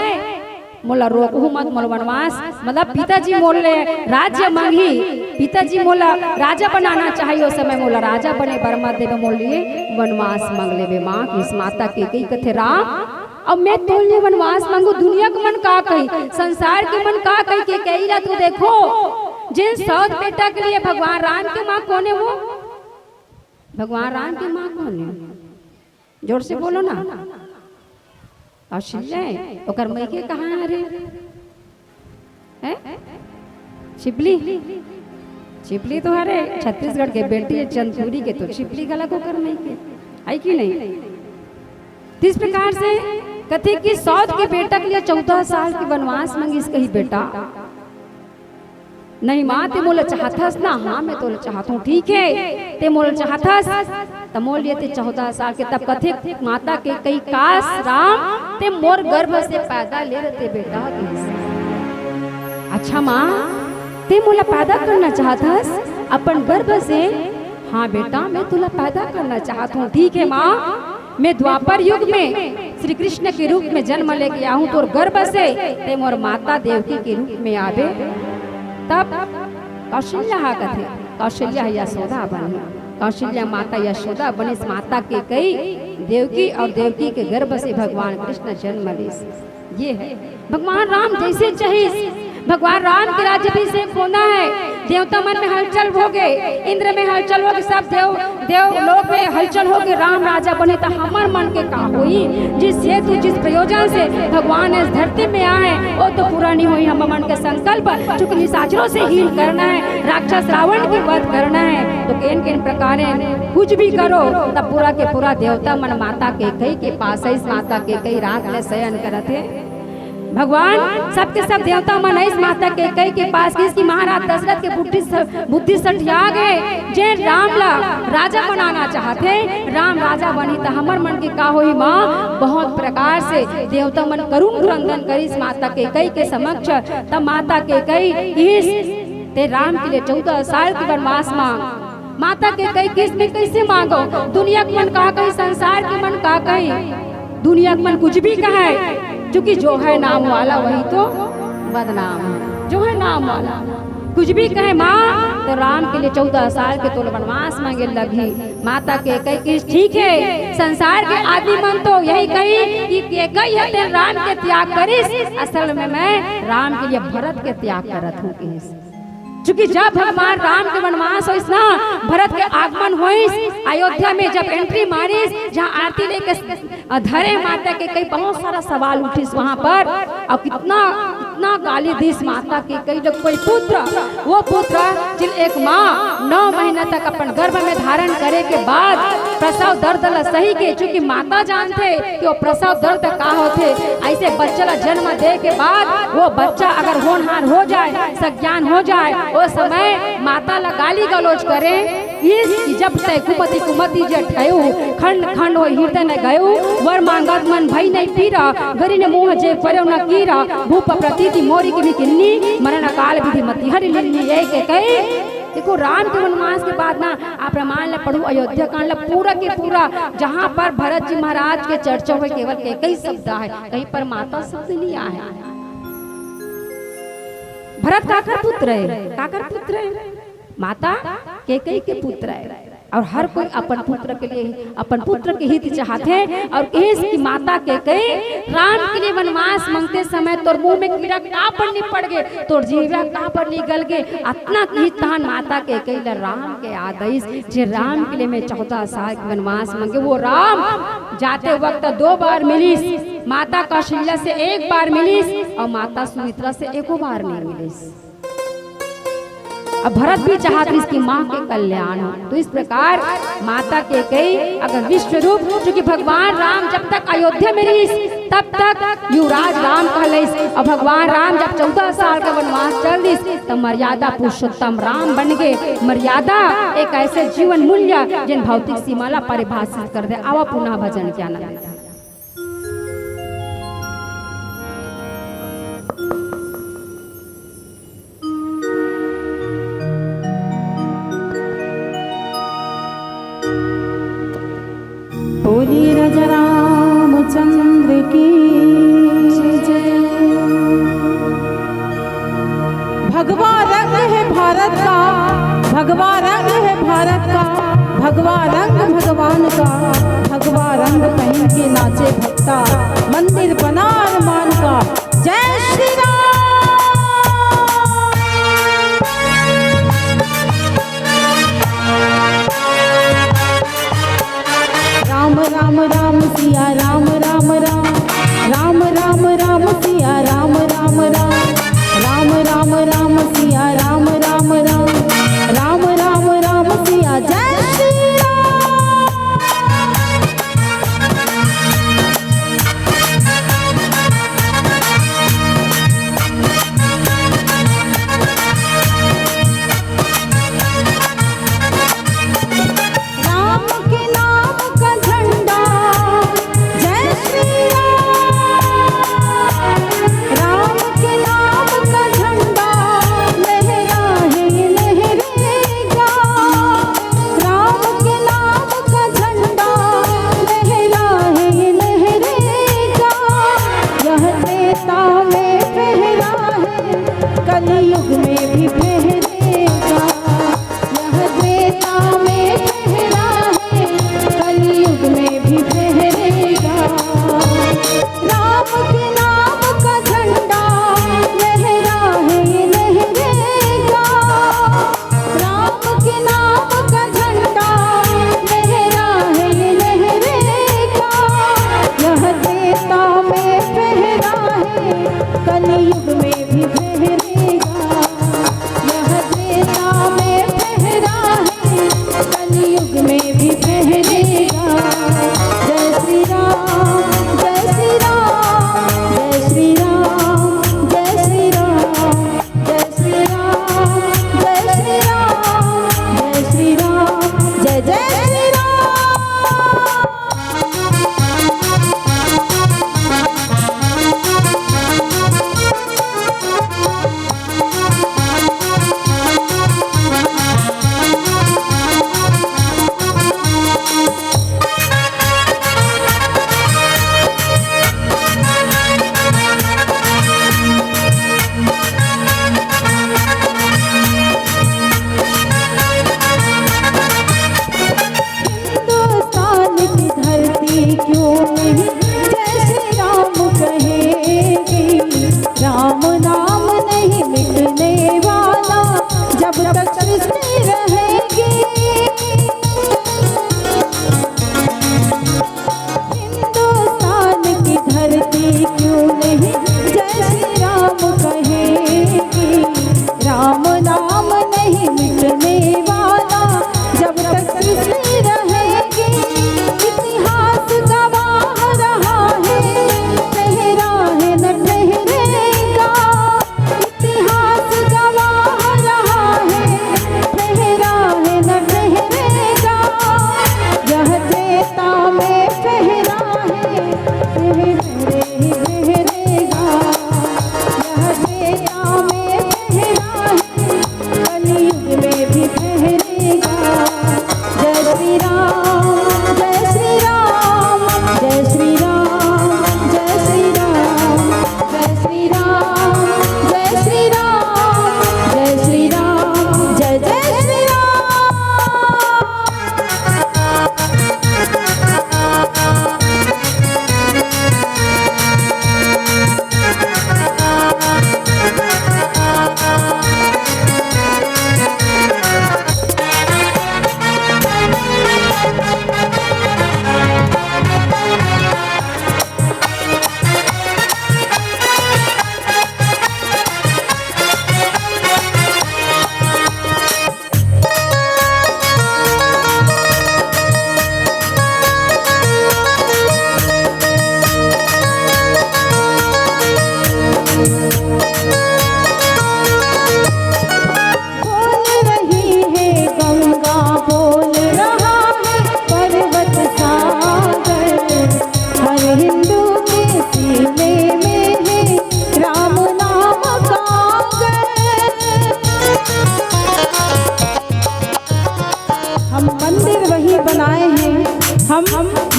मोला रोकहू मत, मोला वनवास, मतलब पिताजी मोर ले राज्य मांगही, पिताजी मोला राजा बनाना चाहिए, ओ समय मोला राजा बने बर मत देबे, मोर लिए वनवास मांग लेबे। माँ कहिस, माता कैकई कथे राम, अब मैं तोर लिए वनवास मांगू, दुनिया के मन का कही, संसार के मन का कही, कैकई ला तू देखो, जेन सौत बेटा के लिए भगवान राम के माँ कोन हे वो? भगवान राम के माँ कोन हे? जोर से बोलो ना। कौशल्या, ओकर मइके कहाँ हे रे? हैं? छिपली? छिपली तो हरे छत्तीसगढ़ के बेटी हे, चंदखुरी के, तो छिपली घला ओकर मइके, हे कि नहीं? तो इस प्रकार से कथे कि सौत के बेटा के लिए चौदह साल के वनवास मंगिस, कही, "बेटा, नहीं माँ, ते मोला चाहथस ना?" "हाँ, मैं तोला चाहत हूँ।" "ठीक है, ते मोला चाहथस, त मोर लिए ते चौदह साल के।" तब कथे माता कैकई, "काश राम, ते मोर गर्भ से पैदा ले रहते बेटा," कहिस। "अच्छा माँ, ते मोला पैदा करना चाहथस अपन गर्भ से?" "हाँ बेटा, मैं तोला पैदा करना चाहत हूँ।" "ठीक है माँ, मैं द्वापर युग में श्री कृष्ण के रूप में जन्म लेके आहूं तोर गर्भ से, ते मोर माता देवकी के रूप में आबे।" तब कौशल्या हा कथे, कौशल्या यशोदा बनी, कौशल्या माता यशोदा बनिस, माता कैकई देवकी और देवकी के गर्भ से भगवान कृष्ण जन्म लिस। ये है भगवान राम जैसे चाहिस, भगवान राम के राज्याभिषेक होना है। देवता मन में हलचल होगे, इंद्र में हलचल होगे, सब देव, देव लोक में हलचल होगे, राम राजा बने त हमर मन के का होई? जिस हेतु, जिस प्रयोजन से भगवान इस धरती में आए, वो तो पूरा नहीं होई हमर मन के संकल्प। चूंकि निशाचरों से हीन करना है, राक्षस रावण की वध करना है, तो केन केन प्रकारे कुछ भी करो, तब पूरा के पूरा देवता मन माता कैकई के पास है। इस माता कैकई रात में शयन करत है। भगवान, सबके सब देवता मन आइस माता कैकई के पास, कहिस कि महाराज दशरथ के बुद्धि स-, बुद्धि सठिया गे, जे राम ला राजा बनाना चाहत हे, राम राजा बनही त हमर मन के का होही माँ? बहुत प्रकार से देवता मन करुण क्रंदन करिस माता कैकई के समक्ष। तब माता कैकई कहिस, "ते राम के लिए चौदह साल के वनवास मांग।" माता कैकई कहिस, "मैं कैसे मांगो? दुनिया के मन का कही, संसार के मन का कही?" दुनिया के मन कुछ भी कहे, चूंकि जो है नाम वाला वही तो बदनाम है। जो है नाम वाला कुछ भी कहे माँ, तो राम के लिए चौदह साल के तोला वनवास मांगे लगही। माता कैकई कहिस, "ठीक है, संसार के आदमी मन तो यही कही कि कैकई ह तेन राम के त्याग करिस, असल में मैं राम के लिए भरत के त्याग करत हूँ," कहिस। चूंकि जब भगवान राम के वनवास होइस ना, भरत के आगमन होइस, अयोध्या में जब एंट्री मारिस, जहाँ आरती लेके धरे माता कैकई, बहुत सारा सवाल उठिस वहां पर। और कितना, कितना गाली दिस माता कैकई, जब कोई पुत्र, वो पुत्र जिन एक माँ नौ महीना तक अपन गर्भ में धारण करे के बाद प्रसव दर्द ला सही के, चूंकि माता जानथे कि वो प्रसव दर्द का होथे, ऐसे बच्चा ला जन्म दे के बाद वो बच्चा अगर होनहार हो जाए, सज्ञान हो जाए, वो समय माता ला गाली गलौज करे, इस कि जब तै कुमति कुमति जे ठयो, खंड खंड हो हृदय न गयो, वर मांगत मन भई नहीं पीरा, गरी ने मोह जे पर्यो न कीरा, भूप प्रतीति मोरी की भी किन्नी, मरण काल विधि मति हरि लिन्नी। ये कैकई, देखो राम के वनवास के बाद ना, आप रामायण ला पढ़ो, अयोध्या कांड ला पूरा के पूरा, जहाँ पर भरत जी महाराज के चर्चा हुए, केवल कैकई शब्द आए, कहीं पर माता शब्द नहीं आए। भरत काकर पुत्र है? काकर पुत्र है? माता कैकई के पुत्र है। और हर कोई अपन पुत्र के लिए, अपन पुत्र के हित चाहत है। और कहिस कि माता कैकई, राम के लिए वनवास मांगते समय तोर मुंह में कीड़ा काबर नहीं पड़ गे, तोर जीवा काबर नहीं गल गे? अतना कहिस तहान माता कैकई ला राम के याद आइस, जे राम के लिए मैं चौदह साल के वनवास मांगे। वो राम जाते वक्त दो बार मिलिस, माता कौशल्या से एक बार मिलिस और माता सुमित्रा से एको बार नहीं मिलिस। अब भरत भी चाहत रहिस कि माँ के कल्याण हो। तो इस प्रकार माता कैकई अगर विश्व रूप, चूंकि भगवान राम जब तक अयोध्या में रहिस, तब तक युवराज राम कहलाइस। और भगवान राम जब चौदह साल का वनवास चल दिस, तब मर्यादा पुरुषोत्तम राम बन गे। मर्यादा एक ऐसे जीवन मूल्य जिन भौतिक सीमा ला परिभाषित कर दे। आवा पुनः भजन के आनंद। बोलिए राजा रामचंद्र की जय। भगवा रंग है भारत का, भगवा रंग है भारत का, भगवा रंग भगवान का, भगवा रंग पहन के नाचे भक्ता, मंदिर बना अरमान का। जय श्री राम। राम राम राम सिया राम राम राम, राम राम राम सिया राम राम राम, राम राम राम सिया राम राम राम, राम राम राम सिया। जय श्री राम।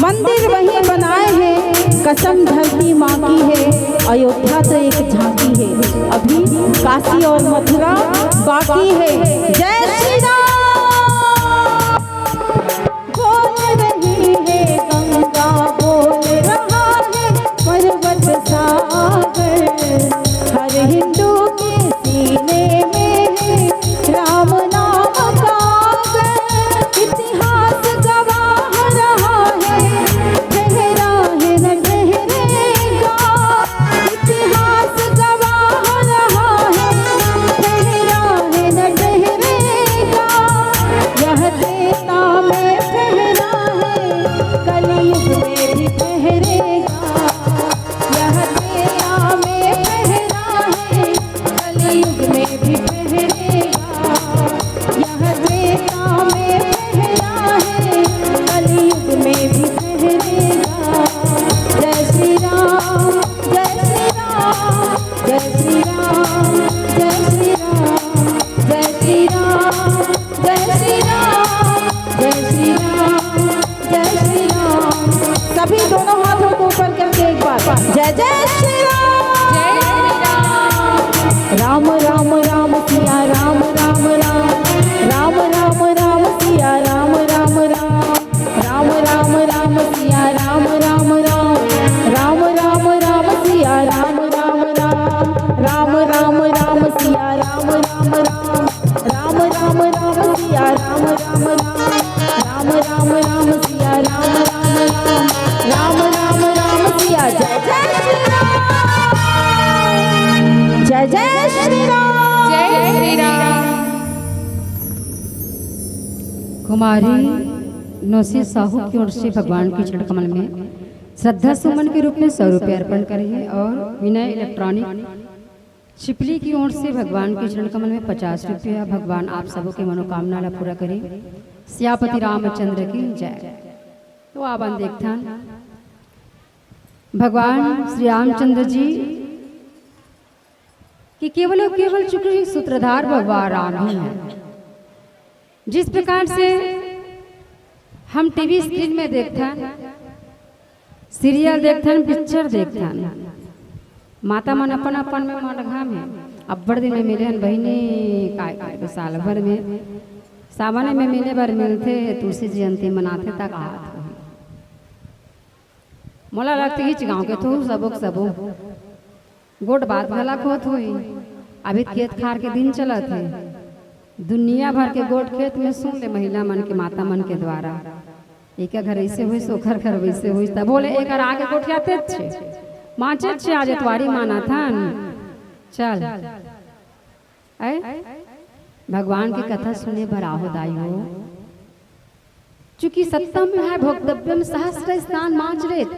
मंदिर वही बनाए हैं, कसम धरती माँ की है, अयोध्या तो एक झांकी है, अभी काशी और मथुरा बाकी है। जय श्री राम। बोल रही है गंगा, बोल रहा है पर्वत सागर, हर हिंदू के सीने में है राम नाम का अगर। इतिहास गवाह रहा है, ठहरा है न ठहरेगा। इतिहास गवाह रहा है, ठहरा है न ठहरेगा। यह त्रेता में ठहरा है, कलयुग में भी ठहरेगा। यह त्रेता में ठहरा है, कलयुग में भी ठहरेगा। यह त्रेता में ठहरा है, कलयुग में भी ठहरेगा। जय श्री राम, जय श्री राम, जय श्री राम, जय श्री राम, जय श्री राम, जय श्री राम, जय श्री राम, जय श्री राम। सभी दोनों हाथों को ऊपर करके एक बार जय जय श्री राम। जय श्री राम। राम राम राम सिया राम, राम राम, राम राम राम सिया राम, राम राम, राम राम राम सिया राम, राम राम, राम राम राम सिया राम, राम राम, राम राम राम सिया राम, राम राम, राम राम राम सिया राम, राम राम, राम राम राम सिया राम, राम राम, राम राम राम सिया। जय जय श्री राम, जय जय श्री राम। जय श्री राम। कुमारी नौसी साहू की ओर से भगवान के चरण कमल में श्रद्धा सुमन के रूप में सौ रुपये अर्पण करे हैं और विनय इलेक्ट्रॉनिक छिपली की ओर से भगवान के चरण कमल में पचास रुपया। भगवान आप सबों के मनोकामना ला पूरा करे। सियापति रामचंद्र की जय। तो आप देखथन भगवान श्री रामचंद्र जी कि केवल और केवल चूंकि सूत्रधार भगवान राम ही है। जिस प्रकार से हम टीवी स्क्रीन में देखथन, सीरियल देखथन, पिक्चर देखथन, माता मन अपन अपन में मलघा में अब्बड़ दिन में मिले हन बहिनी, काय काय तो साल भर में सावन में मिले बर मिलथे, तुलसी जयंती मनाथे तक आत होही। मोला लगथे इच गांव के थो सबो के सबो गोठ बात घला होत होही। अभी खेत खार के दिन चलत हे, दुनिया भर के गोठ खेत में सुन ले महिला मन के, माता मन के द्वारा, एकर घर ऐसे होइस, ओकर घर वैसे होइस, तब बोले एकर आगे गोठियाते छे, माचे छे आज एतवारी मानथन। चल, ऐ भगवान के कथा सुने बर आहो दाई हो। चूंकि सत्यम विहाय भोक्तव्यम सहस्र स्नान माचरेत,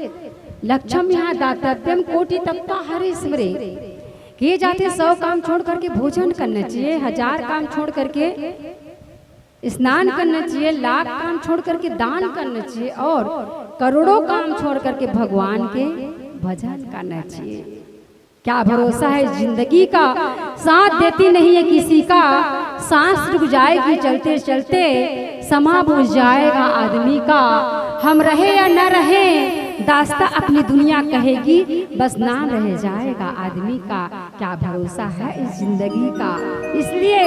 लक्षम विहाय दातव्यम कोटि तपता हरि स्मरे। किए जाते सौ काम छोड़ करके भोजन करना चाहिए, हजार काम छोड़ करके स्नान करना चाहिए, लाख काम छोड़ करके दान करना चाहिए और करोड़ों काम छोड़ करके भगवान के भजन करना चाहिए। क्या भरोसा है जिंदगी का, साथ देती नहीं है किसी का। सांस रुक जाएगी चलते चलते, समा बुझ जाएगा आदमी का। हम रहे या न रहे, दास्ता अपनी दुनिया कहेगी, बस नाम रह जाएगा आदमी का। क्या भरोसा है इस जिंदगी का। इसलिए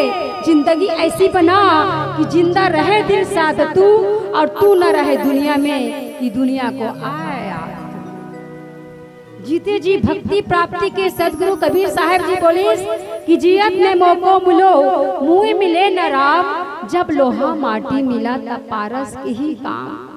जिंदगी ऐसी बना कि जिंदा रहे दिल साथ तू, और तू न रहे दुनिया में कि दुनिया को आए याद। जीते जी भक्ति प्राप्ति के सदगुरु कबीर साहब जी बोलिस कि जियत में मोको मिलो, मुई मिले न राम, जब लोहा माटी मिला तब पारस के ही काम।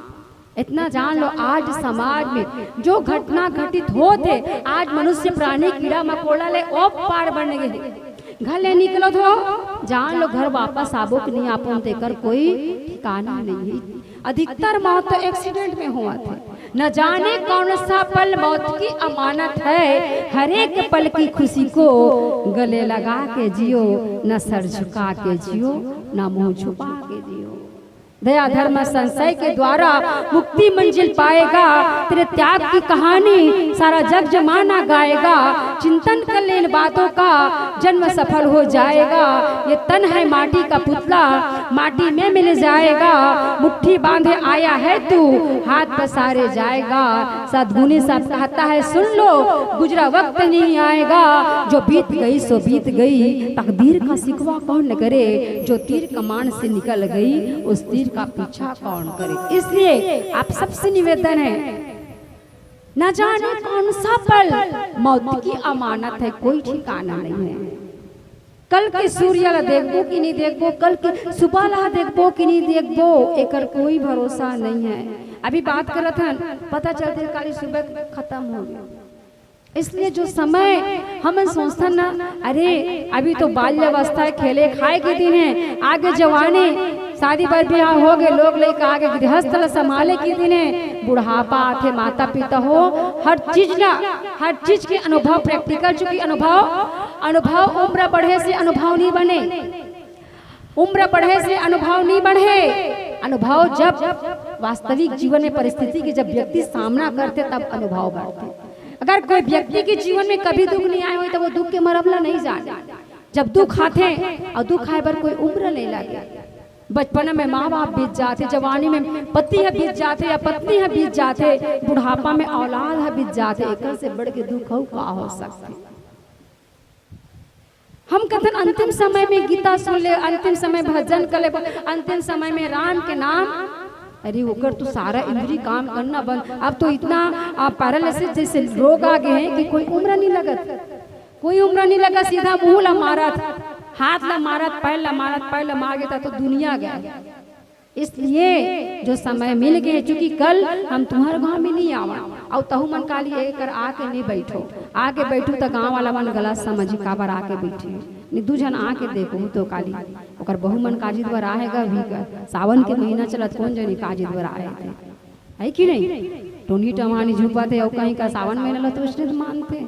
इतना जान लो, आज समाज में जो घटना घटित होत हे, आज मनुष्य प्राणी कीड़ा मकोड़ा ले ओप पार बन गए हे। घर ले निकलो तो जान लो, घर वापस आबो कि नहीं आबो, तेकर कोई ठिकाना नहीं है। अधिकतर मौत तो एक्सीडेंट में होवत हे। न जाने कौन सा पल मौत की अमानत है, हर एक पल की खुशी को गले लगा के जियो, न सर झुका के जियो, न मुंह छुपा के जियो। दया धर्म संशय के द्वारा मुक्ति मंजिल पाएगा। तेरे त्याग की कहानी सारा जग जमाना गाएगा। चिंतन कर ले इन बातों का, जन्म सफल हो जाएगा। ये तन है माटी का पुतला, माटी में मिल जाएगा। मुट्ठी बांधे आया है तू, हाथ पसारे जाएगा। सदगुनी साहब कहता है, सुन लो, गुजरा वक्त नहीं आएगा। जो बीत गई सो बीत गई, तकदीर का शिकवा कौन करे? जो तीर कमान से निकल गई, उस तीर का पीछा कौन करे? इसलिए आप सबसे निवेदन है, न जाने कौन सा पल मौत की अमानत है, कोई ठिकाना नहीं है। कल के सूर्य ला देखबो कि नहीं देखबो, कल के सुबह ला देखबो कि नहीं देखबो, एकर कोई भरोसा नहीं है। अभी बात करत हन, पता चलथे काली सुबह खत्म हो गया। इसलिए जो समय हमन सोचथन ना, अरे अभी तो बाल्यावस्था है, खेले खाए के दिन है, आगे जवानी, शादी बर बिहाव हो गए, लोग लइका आगे गृहस्थ ला संभाले के दिन है, बुढ़ापा आथे, माता पिता हो, हर चीज ला, हर चीज के अनुभव, प्रैक्टिकल, चूंकि अनुभव, अनुभव उम्र बढ़े से अनुभव नहीं बने, उम्र बढ़े से अनुभव नहीं बढ़े। अनुभव जब वास्तविक जीवन में परिस्थिति के जब व्यक्ति सामना करथे तब अनुभव बढ़थे। अगर कोई व्यक्ति के जीवन में कभी दुख नहीं आए होए तो वो दुख के मरम ला नहीं जाने। जब दुख आथे और दुख आए बर कोई उम्र नहीं लगे। बचपन में माँ बाप बीत जाथे, जवानी में पति ह बीत जाथे या पत्नी ह बीत जाथे, बुढ़ापा में औलाद ह बीत जाथे, एकर से बढ़ के दुख अउ का हो सकथे? हम कथन अंतिम समय में गीता सुन ले, अंतिम समय भजन कर ले, अंतिम समय में राम के नाम, अरे ओकर तो सारा इंद्री काम करना बंद। अब तो इतना पैरालिसिस जैसे रोग आ गए हैं कि कोई उम्र नहीं लगत, कोई उम्र नहीं लगा, सीधा मुंह ला मारत, हाथ ला मारत, पैर ला मारत, पैर ला मार गया तो दुनिया गया। इसलिए जो समय मिल गए, चूंकि कल हम तुम्हारे गांव में नहीं आवा, और तहु मन काली एकर आके नहीं बैठो, आके बैठू त गांव वाला मन गलत समझी काबर आके बैठी। नहीं, दू झन आके देखो तो काली ओकर बहू मन काजी द्वारा आएगा भी कर। सावन के महीना चलत, कौन जनी काजी द्वारा आए थे, है कि नहीं? टोनी टमानी झुपा थे और कहीं का सावन महीना ला तो उसने तो मानते।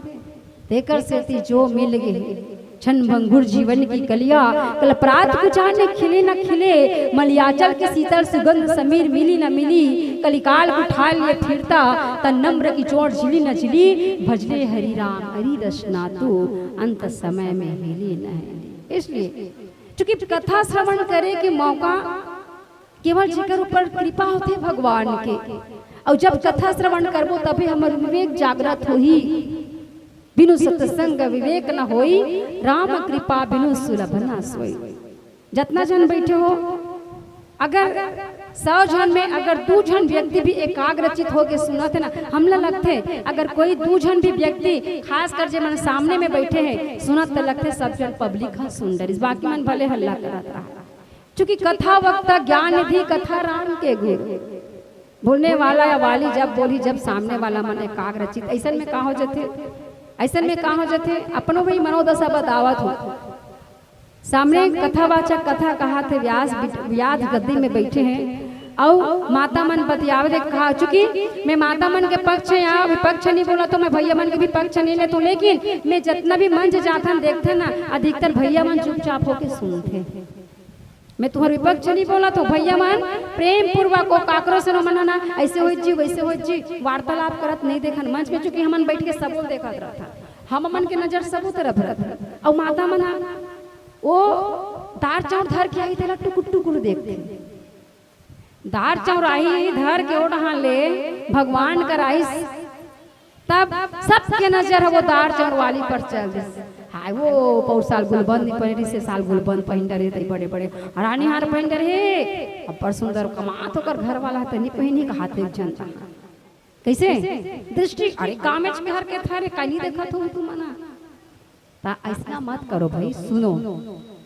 तेकर सेती जो मिल गए क्षण भंगुर जीवन की कलिया, कल प्रात को जाने खिले न खिले, मलयाचल की शीतल सुगंध समीर मिली न मिली, कलिकाल उठा लिए फिरता, तन नम्र की चोट झिली न झिली, भजले हरि राम हरि रसना तू, अंत समय में हिली न हिली। इसलिए चूंकि कथा श्रवण करे के मौका केवल जेकर ऊपर कृपा होथे भगवान के, और जब कथा श्रवण करबो तभी हमर विवेक जागृत होही। बिनु सत्संग विवेक न होई, राम कृपा बिनु सुलभ न सोई। जतना झन बैठे हो, अगर सौ झन में अगर दू झन व्यक्ति भी एकाग्रचित होके सुनत हे ना, हमला लगथे अगर कोई दू झन भी व्यक्ति, खासकर जे मन सामने में बैठे हैं, सुनत त लगथे सब झन पब्लिक ह सुन डरिस, बाकी मन भले हल्ला करत रहा। चूंकि कथा वक्ता ज्ञान निधि कथा राम के गुरु, बोलने वाला या वाली जब बोली, जब सामने वाला मन एकाग्रचित, ऐसन में का हो जथे, ऐसन में का हो जथे, अपनो भी मनोदशा बतावत हो। सामने कथावाचक कथा कहा थे, व्यास बिठ-, व्यास गद्दी में बैठे हैं, अउ माता मन बतियावे दे कहा, चूंकि मैं माता मन के पक्ष या विपक्ष नहीं बोला तो मैं भैया मन के भी पक्ष नहीं लेता हूँ, लेकिन मैं जितना भी मंच जाथन देखथन ना, अधिकतर भैया मन चुपचाप होके सुनथे। मैं तुम्हार विपक्ष नहीं बोला तो भैया मन प्रेम पूर्वक ओ काकरो से न मनाना, ऐसे हो जी, वैसे हो जी, वार्तालाप करत नहीं देखन मंच में, चूंकि हमन बैठ के सबो देखत रहथन, हम मन के नजर सबो तरफ रहत। अउ माता मन ह ओ दार चाउर धर के आई तेला टुकुर टुकुर देखथे। दार चाउर आई धर के ओ डहान ले भगवान कर आइस, तब सबके नजर ह वो दार चाउर वाली पर चल दिस। हाय वो पौर साल गुलबंद नहीं पहिन रहिस, ए साल गुलबंद पहिन डरे, तई बड़े बड़े रानीहार पहिन डरे हे। अब्बड़ सुंदर कमात ओकर घर वाला ह त नहीं पहिनी, कहात एक झन। कैसे दृष्टि, अरे गामेच के हर के थारे का नहीं देखत हो तू मना। ता ऐसना मत करो भाई, सुनो।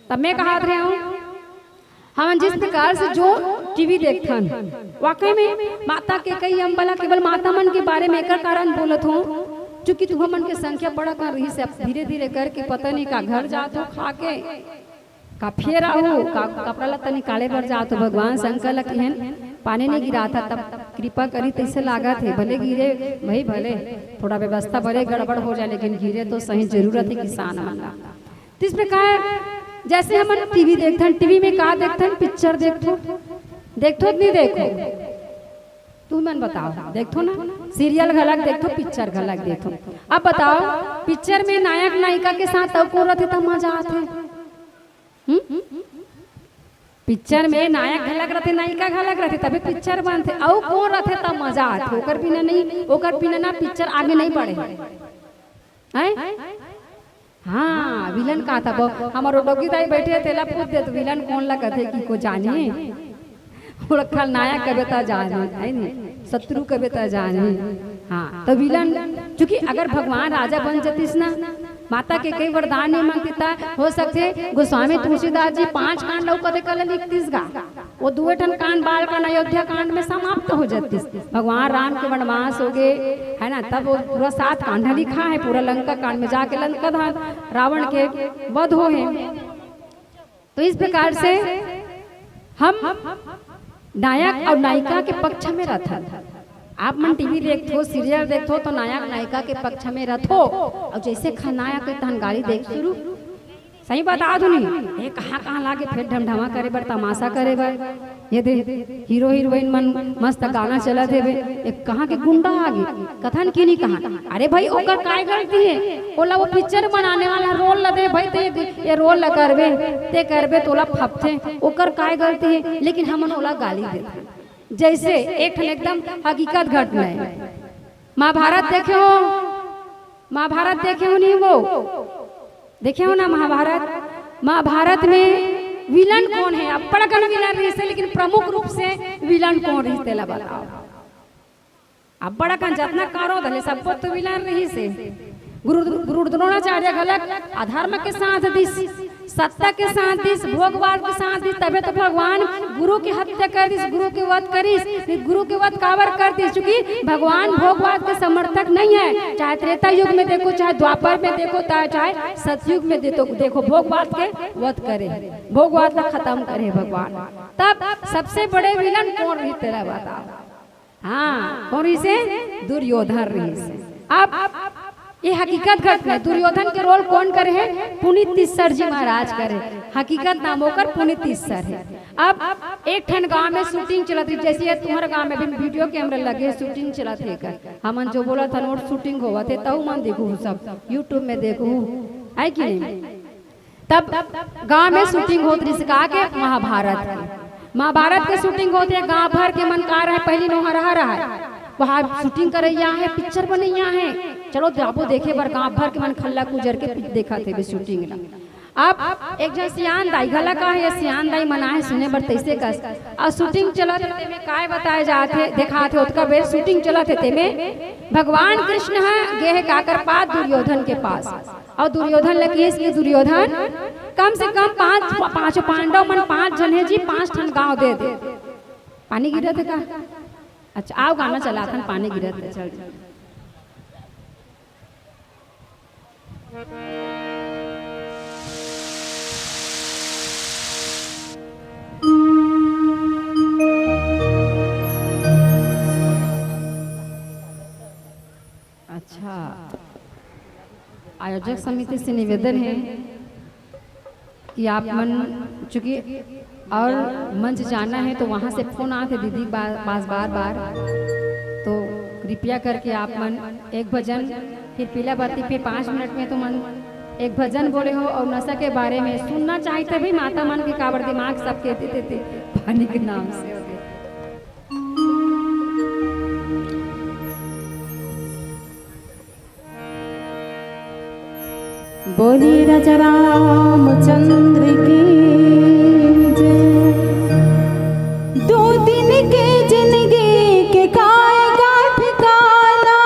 तब मैं कहत रहे हूँ, हमन जिस प्रकार से जो टीवी देखथन, वाकई में माता के कई अम्बला केवल माता मन के बारे में एकर कारण बोलत हूँ, चूंकि तुहा मन के संख्या बड़ा कर रही से, अब धीरे धीरे करके पता नहीं का घर जात हो खा के, का फेर आहू, का कपड़ा लत्ता निकाले बर जात हो, भगवान शंकर ला किहन पानी नहीं गिरा था, तब कृपा करी तैसे लागत हे, भले गिरे भाई, भले थोड़ा व्यवस्था भले गड़बड़ हो जाए, लेकिन गिरे तो सही, जरूरत हे किसान मन ला। तो इस प्रकार जैसे हमन टीवी देखथन, टीवी में का देखथन, पिक्चर देखथो, देखथो कि नहीं देखो? तुमन बताओ, देखथो ना, सीरियल घलक देखथो, पिक्चर घलक देखथो। अब बताओ, पिक्चर में नायक नायिका के साथ अउ कोन रथे त मजा आथे? हम्म? पिक्चर में नायक घलक रथे, नायिका घलक रथे, तभे पिक्चर बनथे। अउ कोन रथे त मजा आथे? ओकर बिना नहीं, ओकर बिना ना पिक्चर आगे नहीं बढ़े। हैं? हाँ, विलन का था? हमर डोगी दाई बैठे हे, तेला पूछ दे तो, विलन कोन ला कथे कि को जाने? ओला खलनायक कबे त जाने, है नी? शत्रु कबे त जाने। हाँ, तो विलन, चूंकि अगर भगवान राजा बन जतिस ना, माता के कई वरदान नहीं मांगती था, हो सकथे गोस्वामी तुलसीदास जी पांच कांड अउ कथे कल लिखतिस गा। वो दुए ठन कांड, बाल कांड, अयोध्या कांड में समाप्त हो जतिस। भगवान राम के वनवास हो गे, है ना, तब वो पूरा सात कांड लिखा है, पूरा लंका कांड में जाके लंका धाम रावण के वध होहे। तो इस प्रकार से हम नायक अउ नायिका के पक्ष में रथन। आप मन टीवी देखथो, सीरियल देखथो, तो नायक नायिका के पक्ष में रथो, अउ जैसे खलनायक के तहन गाली देख शुरू। सही बता दूनी, ये कहाँ कहाँ लागे फेर ढमढमा करे बर, तमाशा करे बर। ये दे, हीरो हीरोइन मन मस्त गाना चलत हेवे, ये कहाँ के गुंडा आगे, कथन की नहीं कहा। अरे भाई, ओकर काय गलती है? ओला वो पिक्चर बनाने वाला रोल ला दे भाई, ते ये रोल ला करबे, ते करबे, तोला फपथे, ओकर काय गलती है? लेकिन हमन ओला गाली देथन। जैसे एक ठन एकदम हकीकत घटना है, महाभारत देखे हो? महाभारत देखे हो नहीं वो? देखे हो ना महाभारत? महाभारत में विलन कोन है? अब्बड़ कन विलन रहिस हे, लेकिन प्रमुख रूप से विलन कोन रहिस, तेला बताओ। अब्बड़ कन जतना करो धले, सबो तो विलन रहिस हे। गुरु, गुरु द्रोणाचार्य घलक अधर्म के साथ दिस, सत्ता के साथ दिस, भोगवाद के साथ दिस, तभे तो भगवान गुरु के हत्या कर दिस, गुरु के वध करिस। गुरु के वध काबर कर दिस? चूंकि भगवान भोगवाद के समर्थक नहीं है। चाहे त्रेता युग में देखो, चाहे द्वापर में देखो, ता-, चाहे सतयुग में देखो, देखो, भोगवाद के वध करे, भोगवाद ला खत्म करे भगवान। तब सबसे बड़े विलन कोन रहिस, तेला बताओ। हाँ, कोन रहिस हे? दुर्योधन रहिस हे। अब ये हकीकत घटना है, दुर्योधन के रोल कोन करे हे? पुनीत तिस्सर जी महाराज करे। हकीकत नाम ओकर पुनीत तिस्सर है। अब एक ठन गांव में शूटिंग चलत रहिस, जैसे ये तुम्हर गांव में भी वीडियो कैमरा लगे, शूटिंग चलत हे कर। हमन जो बोलत हन, वो शूटिंग होवत हे, तहू मन देखहू, सब YouTube में देखहू, है कि नहीं? तब गांव में शूटिंग होत रहिस का के? महाभारत के। महाभारत के शूटिंग होत हे, गांव भर के मन का रहे, पहली नोहरहा रहे, वहां शूटिंग करइया हे, पिक्चर बनइया हे, चलो जाबो देखे बर। गांव भर के मन खल्ला कुजर के देखत हेबे शूटिंग ला। अब एक झन सियान दाई घला का हे, सियान दाई मन आहे सुने बर, तैसे कस। अउ शूटिंग चलत हे, तेमे काय बताए जात हे, देखात हे, ओतका बेर शूटिंग चलत हे, तेमे भगवान कृष्ण ह गे हे काकर पास? दुर्योधन के पास। अउ दुर्योधन ल किहिस कि दुर्योधन, कम से कम पांच, पांचों पांडव मन पांच झन हे जी, पांच ठन गांव दे दे। पानी गिरत हे का? अच्छा, आओ गाना चलाथन, पानी गिरत हे, चल। अच्छा, आयोजक समिति से निवेदन है कि आप मन, चूंकि और मंच जाना है तो वहाँ से फोन आते दीदी बा-, पास बार बार, तो कृपया करके आप मन एक भजन, फिर पीला बत्ती, फिर पाँच मिनट में तो मन एक भजन बोले हो और नशा के बारे में सुनना चाहिए, तभी माता मन के काबर दिमाग सब कहते थे, थे पानी के नाम से हो गए। बोलिए राजा रामचंद्र की जय। दो दिन के जिंदगी के काय का ठिकाना।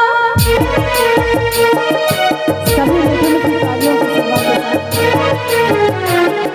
सभी मिलजुल की तालियों की सेवा के साथ।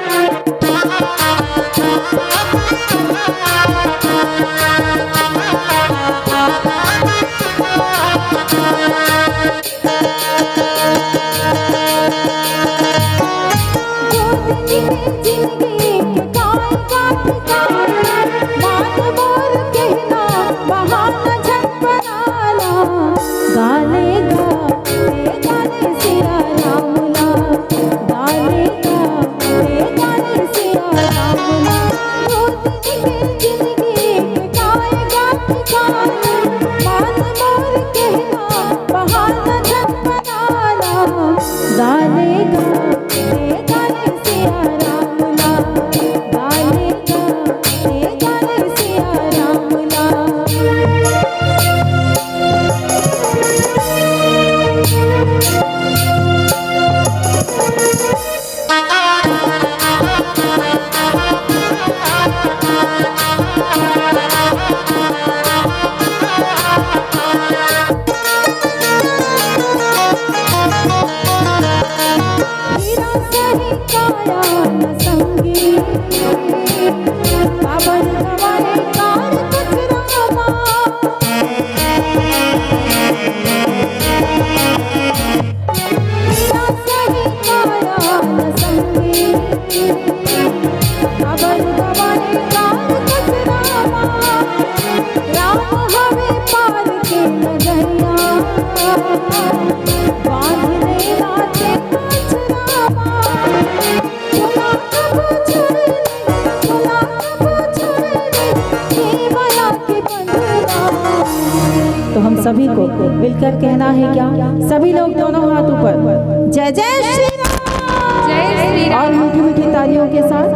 तो हम सभी को मिलकर कहना है क्या? सभी लोग दोनों हाथ ऊपर, जय जय श्री राम। जय श्री राम। और मीठी मीठी तालियों के साथ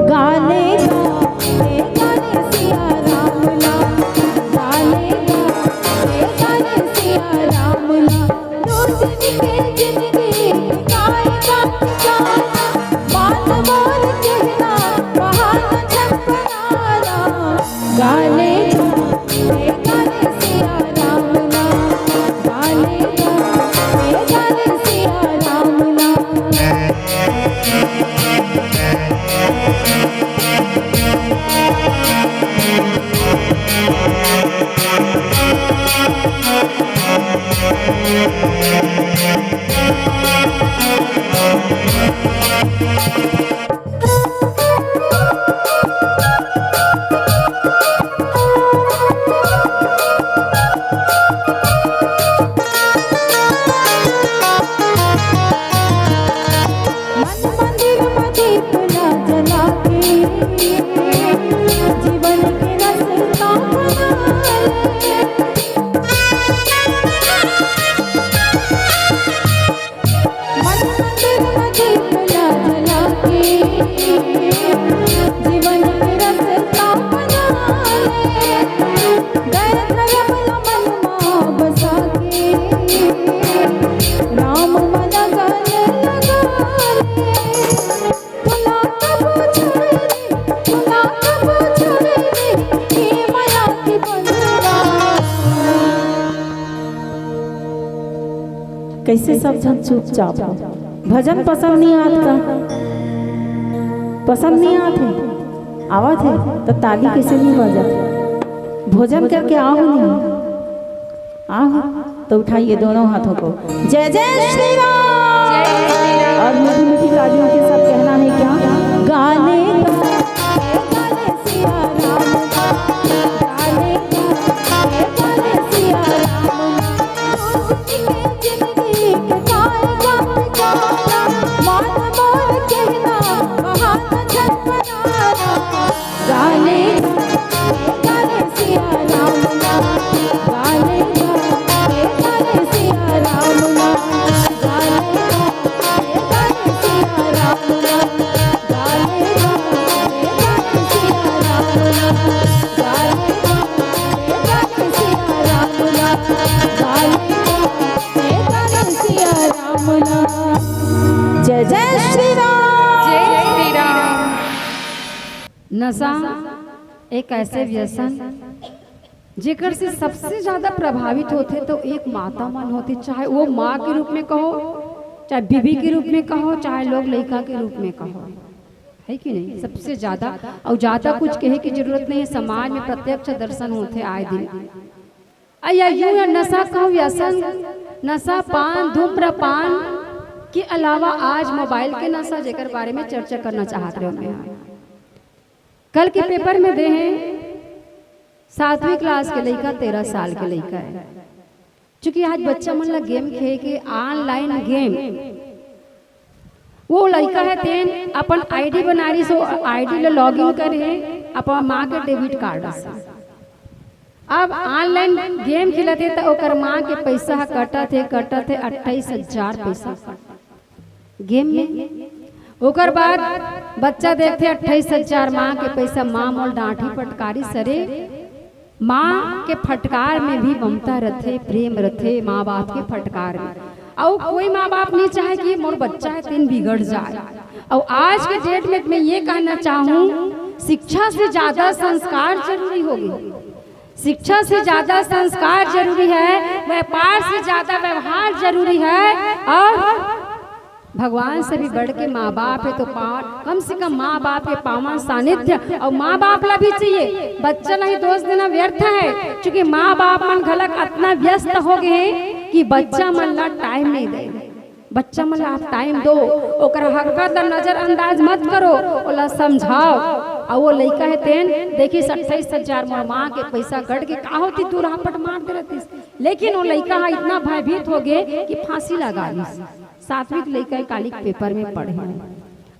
गाने गाने गाने सिया राम ला, गाने गाने गाने सिया राम ला। दो दिन के जिंदगी गाए गाए गाना, मान मोर कहना बहाना छपनाना। गाने गाने गाने सिया राम ला, गाने गाने गाने सिया राम ला। मन मंदिर म दीप ला जला के, जीवन के रस्ता बना ले। मन मंदिर म दीप ला जला के, जीवन के रस्ता बना ले। दया धर्म ला मन मा बसा के, राम म लगन लगा ले। भुला कबो छोड़े रे, भुला कबो छोड़े रे, हे माया के बंधुआ। कैसे सब झन चुपचाप हो? भजन पसंद नहीं आत का? पसंद नहीं आत हे? आवत हे तो ताली कैसे नहीं बजत? भोजन करके आओ नहीं? आओ तो उठाइए दोनों हाथों को, जय जय श्री राम। जय श्री राम। और मीठी मीठी तालियों के साथ कहना है क्या? गाने गाने सिया राम, गाने गाने गाने सिया राम। जय जय श्री राम। जय श्री राम। नशा एक ऐसे व्यसन जेकर से सबसे ज्यादा प्रभावित होथे तो एक माता मन होथे, चाहे वो माँ के रूप में कहो, चाहे बीबी के रूप में कहो, चाहे लोग लइका के रूप में कहो, है कि नहीं? सबसे ज्यादा, और ज्यादा कुछ कहे की जरूरत नहीं है, समाज में प्रत्यक्ष दर्शन होथे आए दिन। अ, या यूं या नशा कहूं, व्यसन, नशा, पान, धूम्रपान के अलावा आज मोबाइल के नशा, जेकर बारे में चर्चा करना चाहत रहे मैं। कल के पेपर में दे हैं, सातवीं क्लास के लइका, तेरह साल के लइका है। चूंकि आज बच्चा मन ला गेम खेल के, ऑनलाइन गेम, वो लइका है तेन अपन आईडी बना रही, सो आईडी ले लॉगिन करे है अपन माँ के डेबिट कार्ड से। अब ऑनलाइन गेम खेलत हे त ओकर माँ के पैसा ह कटत हे, कटत हे, अट्ठाईस हजार पैसा गेम में। ओकर बाद बच्चा देखथे अट्ठाईस हजार माँ के पैसा, माँ मोल डांटही फटकारी सरे। माँ के फटकार में भी ममता रथे, प्रेम रथे माँ बाप के फटकार में। अउ कोई माँ बाप नहीं चाहे कि मोर बच्चा है तेन बिगड़ जाए। अउ आज के डेट में मैं ये कहना चाहूँ, शिक्षा से ज्यादा संस्कार जरूरी हो गए। शिक्षा से ज्यादा संस्कार जरूरी है, व्यापार से ज्यादा व्यवहार जरूरी है, और भगवान से भी बढ़ के माँ बाप हे, तो पा-, कम से कम माँ बाप के पावन सानिध्य अउ माँ बाप ला भी चाहिए। बच्चा ला ही दोष देना व्यर्थ हे, चूंकि माँ बाप मन घलक अतना व्यस्त हो गे हे कि बच्चा मन ला time नहीं दे। बच्चा मन ला आप time दो, ओकर हरकत ला नजरअंदाज मत करो, ओला समझाओ। अउ वो लइका हे तेन, देखिस, अट्ठाईस हजार मोर माँ के पैसा कट के का होती, तू रापट मार दे रहतिस। लेकिन वो लइका ह इतना भयभीत हो गे कि फांसी लगा लिस। सातवीं के लइका काली के paper में पढ़े।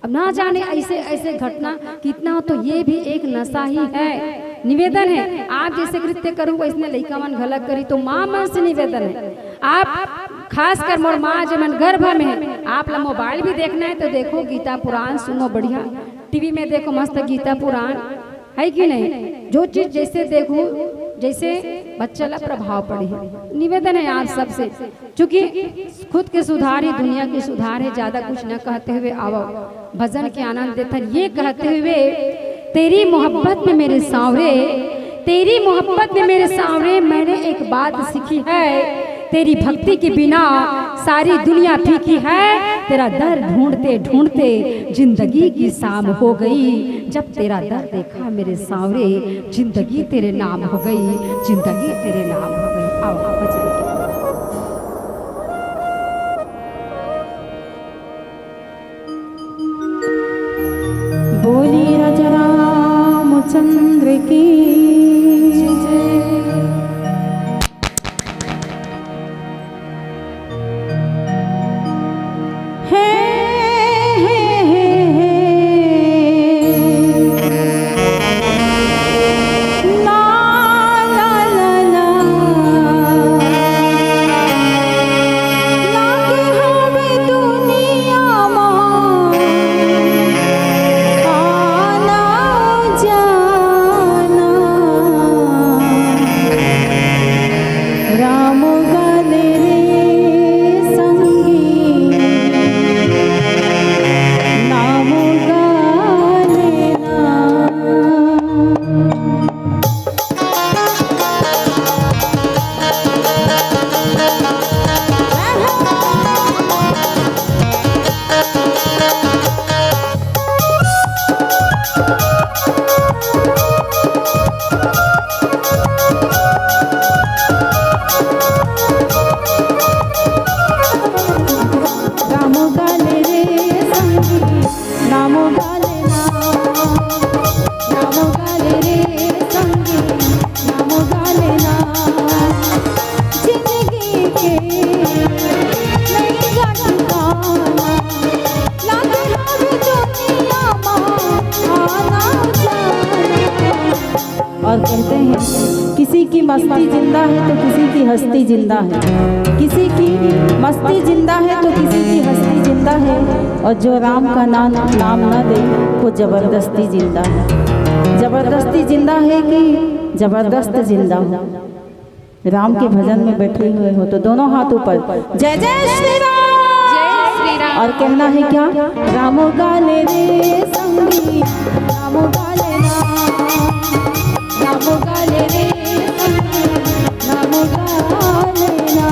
अब ना जाने ऐसे ऐसे घटना कितना, तो ये भी एक नशा ही है। निवेदन है, आप जैसे कृत्य करू, वैसने लइका मन घलक करी। तो माँ मन से निवेदन है, आप खासकर मोर माँ जे मन गर्भ में है, आप ला mobile भी देखना है तो देखो, गीता पुराण सुनो, बढ़िया टीवी में देखो, मस्त गीता पुराण, है कि नहीं? जो चीज जैसे देखू, जैसे बच्चा ला प्रभाव पड़ही। निवेदन है आप सबसे, चूंकि खुद के सुधार ही दुनिया के सुधार है, ज्यादा कुछ न कहते हुए आवो, भजन के आनंद देथन, ये कहते हुए, तेरी मोहब्बत में मेरे सांवरे, तेरी मोहब्बत में मेरे सांवरे, मैंने एक बात सीखी है, तेरी भक्ति के बिना सारी दुनिया फीकी है। तेरा दर ढूंढते ढूंढते जिंदगी की शाम हो गई। जब तेरा दर देखा मेरे सांवरे, जिंदगी तेरे नाम हो गई, जिंदगी तेरे नाम हो गई। आओ, आओ, बजाइए। बोली राजा रामचंद्र की जय। हे, हे, हे, हे। ला, ला, ला, ला। लागे हवे दुनिया मा आना जाना। राम गाले रे संगी, नाम गाले ना। राम गाले रे संगी, नाम गाले ना। राम गाले रे संगी, नाम गाले ना। जिंदगी के नई ठिकाना, लागे हवे दुनिया मा आना जाना। और कहते हैं, किसी की मस्ती जिंदा है तो किसी की हस्ती जिंदा है, किसी की मस्ती जिंदा है तो किसी की हस्ती जिंदा है, और जो राम का नाम, नाम ना दे, वो जबरदस्ती जिंदा है। जबरदस्ती जिंदा है कि जबरदस्त जिंदा हो? राम के भजन में बैठे हुए हो तो दोनों हाथ ऊपर, जय जय श्री राम। जय श्री राम। और कहना है क्या? राम गाले रे संगी, राम गाले ना, राम गाले रे संगी, राम गाले ना।